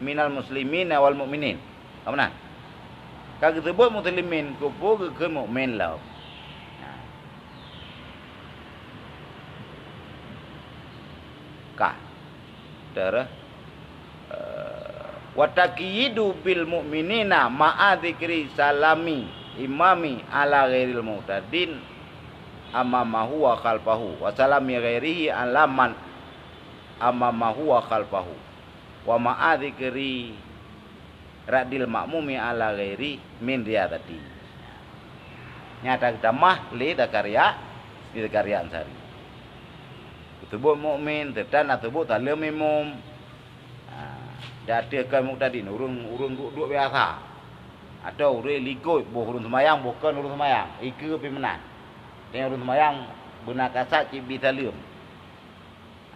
minal muslimin wal mukminin. Ka meunan? Ka geuseubut muslimin, keupeue geukheun mukmin lom. Nah. Ka. Terus, eh, "Wa taqyidu bil mu'minina ma'a dzikri salami imami ala ghairil mu'tadin amamahu wa khalfahu, wa salami ghairihi ala man amamahu wa khalfahu, wa ma'a dzikri radil ma'mumi ala ghairi min riyadati." Nyata geutamah lé Zakaria, lé Zakaria Ansari. Geuseubut mukmin, teutan na seubut saleuem imum. Ha, di ateueh kon muqtadin, ureueng, ureueng duek-duek biasa. Atau ureueng likot, boh ureueng seumayang, boh kon ureueng seumayang. Ikeue pih meunan. Teuh ureueng seumayang beuna kasat cit bi saleuem.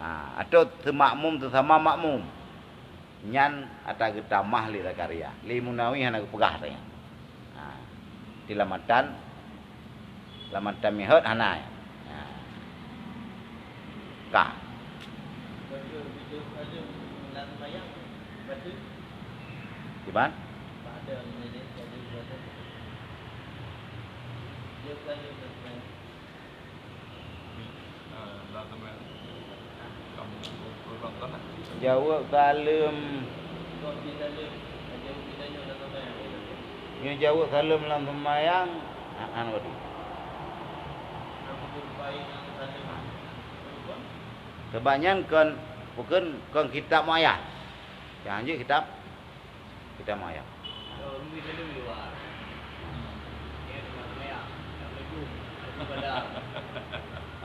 Ha, atau seumakmum, seusama makmum. Nyan ata geutamah lé Zakaria. Lé Munawi hana geupeugah ata nyan. Ha, di lam matan, lam matan meuhot hana. Ha. Ka. Kiban? Jaweueb saleuem. Nyoe jaweueb saleuem lam seumayang, ha, hana padub. Sabab nyan kon, bukon kon kitab muayan. Nyang jeuet kitab Kita mayang.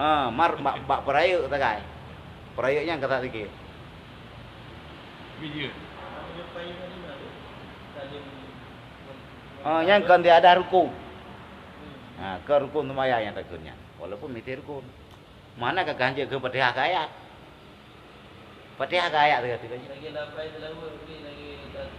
Ah, mar bak, bak peurayeuk sagai. Peurayeuk nyan ka that zikir. Ah, nyan kon di atas rukun. Ha, kon rukun seumayang nyang takheun nyan. Walaupun miseue rukun. Mana ka hanjeuet keu Fatihah keu ayat? Fatihah keu ayat teuka-teuka jih. Lagèe lafai seulaweuet, lagèe ta-,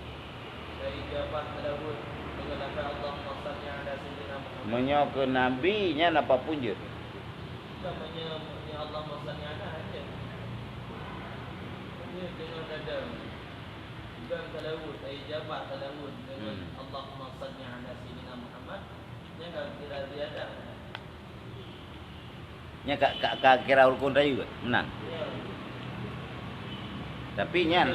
lagèe ijabah seulaweuet deungon lafai Allahumma shalli ala sayyidina Muhammad. Meunyoe keu Nabi, nyan apapun jeuet. Bukan meunyoe, meunyoe Allahumma shalli ala, hanjeuet. Meunyoe deungon dada. Bukan seulaweuet, lagèe ijabah seulaweuet deungon Hmm. Allahumma shalli ala sayyidina Muhammad. Nyan ka kira ziyadah. Nyan ka, ka, ka kira rukun rayeuk, meunan. Tapi nyan,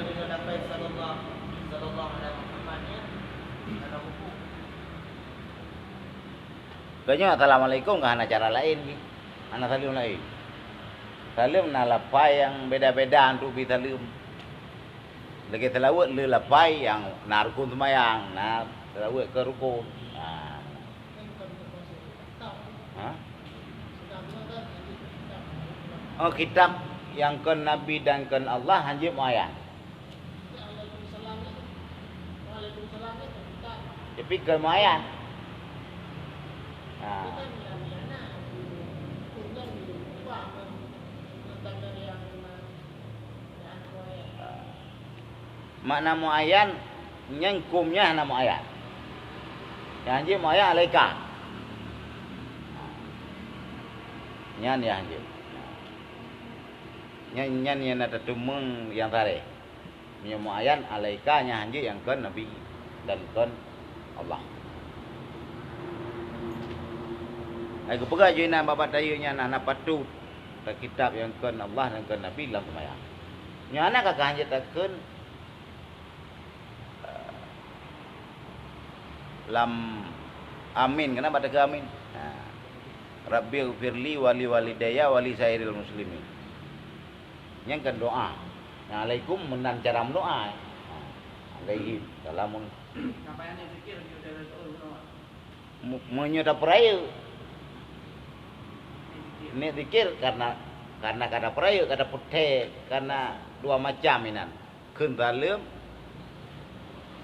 keu nyoe assalamualaikum ka hana cara laén jih. Hana saleuem laén. Saleuem na lafai nyang beda-beda untuk bi saleuem. Lagèe seulaweuet le lafai nyang na rukun seumayang, na seulaweuet keu rukun. Ha. Ha? Oh, kitab nyang kon Nabi dan kon Allah hanjeuet muayan. Tapi kon muayan. Ha. Makna muayan, nyan huköm nyan hana muayan. Nyang jeuet muayan alaika. Nyan nyang jeuet. Nyan, nyan nyang na tateumeung nyang sareh. Meunyoe muayan alaika nyan hanjeuet nyang kon Nabi dan kon Allah. Hai geupeugah jih na bak-bak tayeuk nyan hana patut takitab nyang kon Allah dan kon Nabi lam seumayang. Nyoe hana ka hanjeuet takheun, eh, lam amin, kenapa takheun amin? Ha. Rabbighfirli wa li walidayya wa li sairil muslimin. Nyan kan doa. Nyang alaikum meunan cara meudoa. Ha. Alaihim salamun. Mu-, meunyoe tapeurayeuk. Niet zikir karena, karena ka tapeurayeuk, ka tapeutée, karena dua macam inan. Kheun saleuem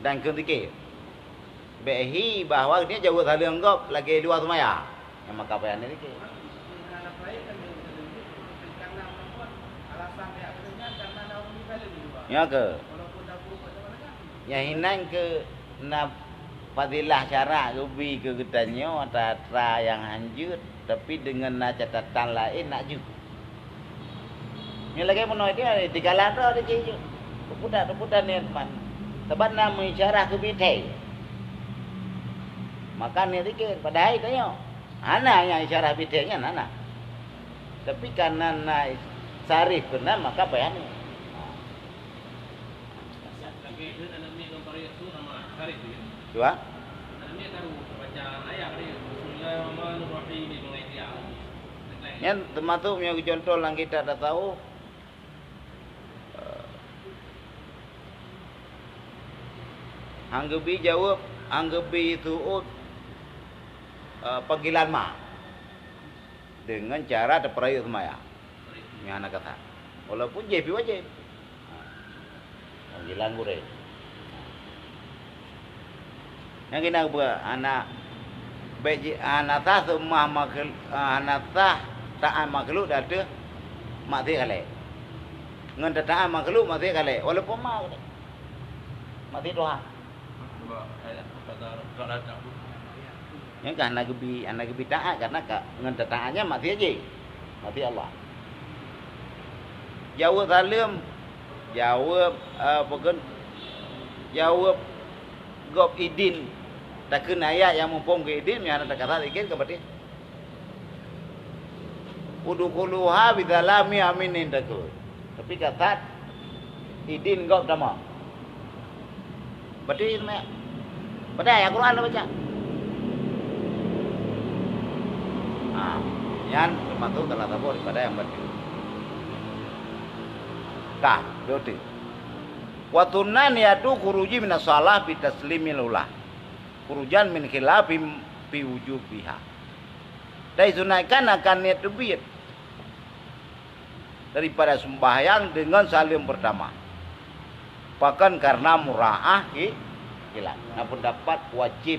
dan kheun zikir. Bèk hi bahwa niet jaweueb saleuem gob lagèe luwa seumayang. Nyang maka payah niet zikir. Nyo keuh. Nyang hinan keu na fadilah syarak geubi keu geutanyoe atra-atra nyang hanjeuet, tapi deungon na catatan laén nak jeuet. Nyan lagèe bunoe dia, tiga lato ada cek jeuet. Teuputar, teuputar niat man. Sabab na meuisyarah keu bithèe. Maka niat zikir, padahai tanyoe. Hana nyang isyarah bithèe nyan, hana. Tapi karena na sarif keunan, maka payah niat. Dua. Nyan teumasuk meunyoe geucuntoh lam kitab tasawuf. Eh, han geubi jaweueb, han geubi su'ud, eh, panggilan ma. Deungon cara teupeurayeuk seumayang. Nyan hana kasat. Walaupun jih pih wajéb. Ha. Panggilan gurèe. Nyang keunan geupeugah, hana, bèk ji-, hana sah seumah makhl-, hana sah taát makhluk di ateueh maksiat keu lhèe. Ngon tataát makhluk maksiat keu lhèe, walaupun ma, maksiat Tuhan. Nyan ka hana geubi, hana geubi taát, karena ka ngon tataát nyan maksiat jih. Maksiat Allah. Jaweueb saleuem, jaweueb, eh, apa kheun, jaweueb gob idin, takheun ayat nyang muphom keu idin, meuhana takasat zikir ka batéh. Udkhuluha bisalami aminin, takheun. Tapi kasat idin gob tamong. Batéh seumayang. Padahai Al-Quran tabaca. Ha, nyan teumasuk salah saboh daripada nyang batéh. Ka, dua teuk. Wa sunnah niyatu khuruji minas shalah bi taslimil ula. Khurujan min khilafin fi wujubiha. Dai sunatkan akan niat teubiet daripada sembahyang deungon saleuem peurtama. Pakon karena mura'ah ki-, khilaf. Na peundapat wajéb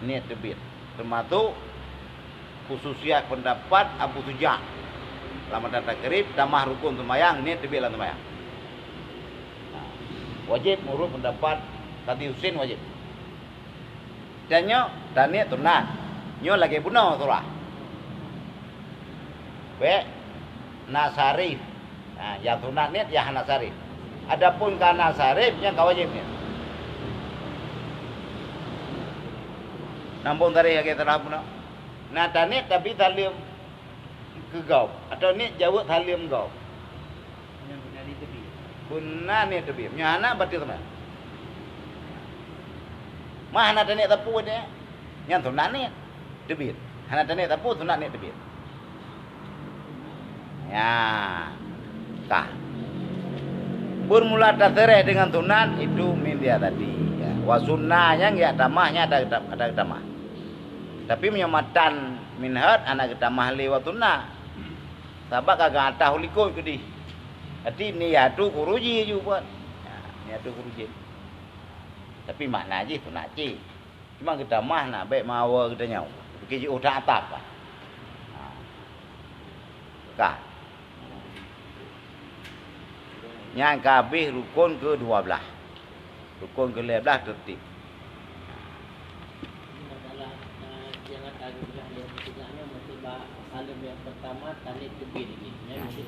niat teubiet. Teumasuk khususiat peundapat Abu Suja'. Lam Matan Takrib, tamah rukun seumayang, niat teubiet lam seumayang. Nah, wajéb meunurot peundapat Qadhi Husain wajéb. Dan nyoe taniet sunat. Nyoe lagèe bunoe surah. Bèk na sarif. Ha, nyang sunat niet, nyang hana sarif. Adapun ka na sarif, nyan ka wajéb niet. Nambông sarif lagèe surah bunoe. Na taniet tapi saleuem keu gob, atawa niet jaweueb saleuem gob. Beuna niet teubiet. Nyoe hana bateue teuma. Ma hana taniet sapeue nyan, nyan sunat niet teubiet. Hana taniet sapeue sunat niet teubiet. Ya. Ka. Beurmula taseureh deungon sunat itu min dia tadi. Ya. Wa sunnah nyang jak tamah nyan ada, ada tamah. Tapi meunyoe matan minhaj hana geutamah lé wa sunnah. Sabab ka gata u likot keudeh. Jadi niyatu khuruji ju buet. Ha, niyatu khuruji. Tapi makna jih sunat cit. Cuma geutamah na bèk mawa geutanyoe. Bukon jiôh that atap. Ha. Ka. Nyan ka habéh rukon keudua blaih. Rukon keulhèe blaih teurtib. Masalah, eh, nyang ata geupeugah lé Abu Sufyan nyoe meusti bak saleuem nyang peurtama taniet teubiet lagèe. Nyan meusti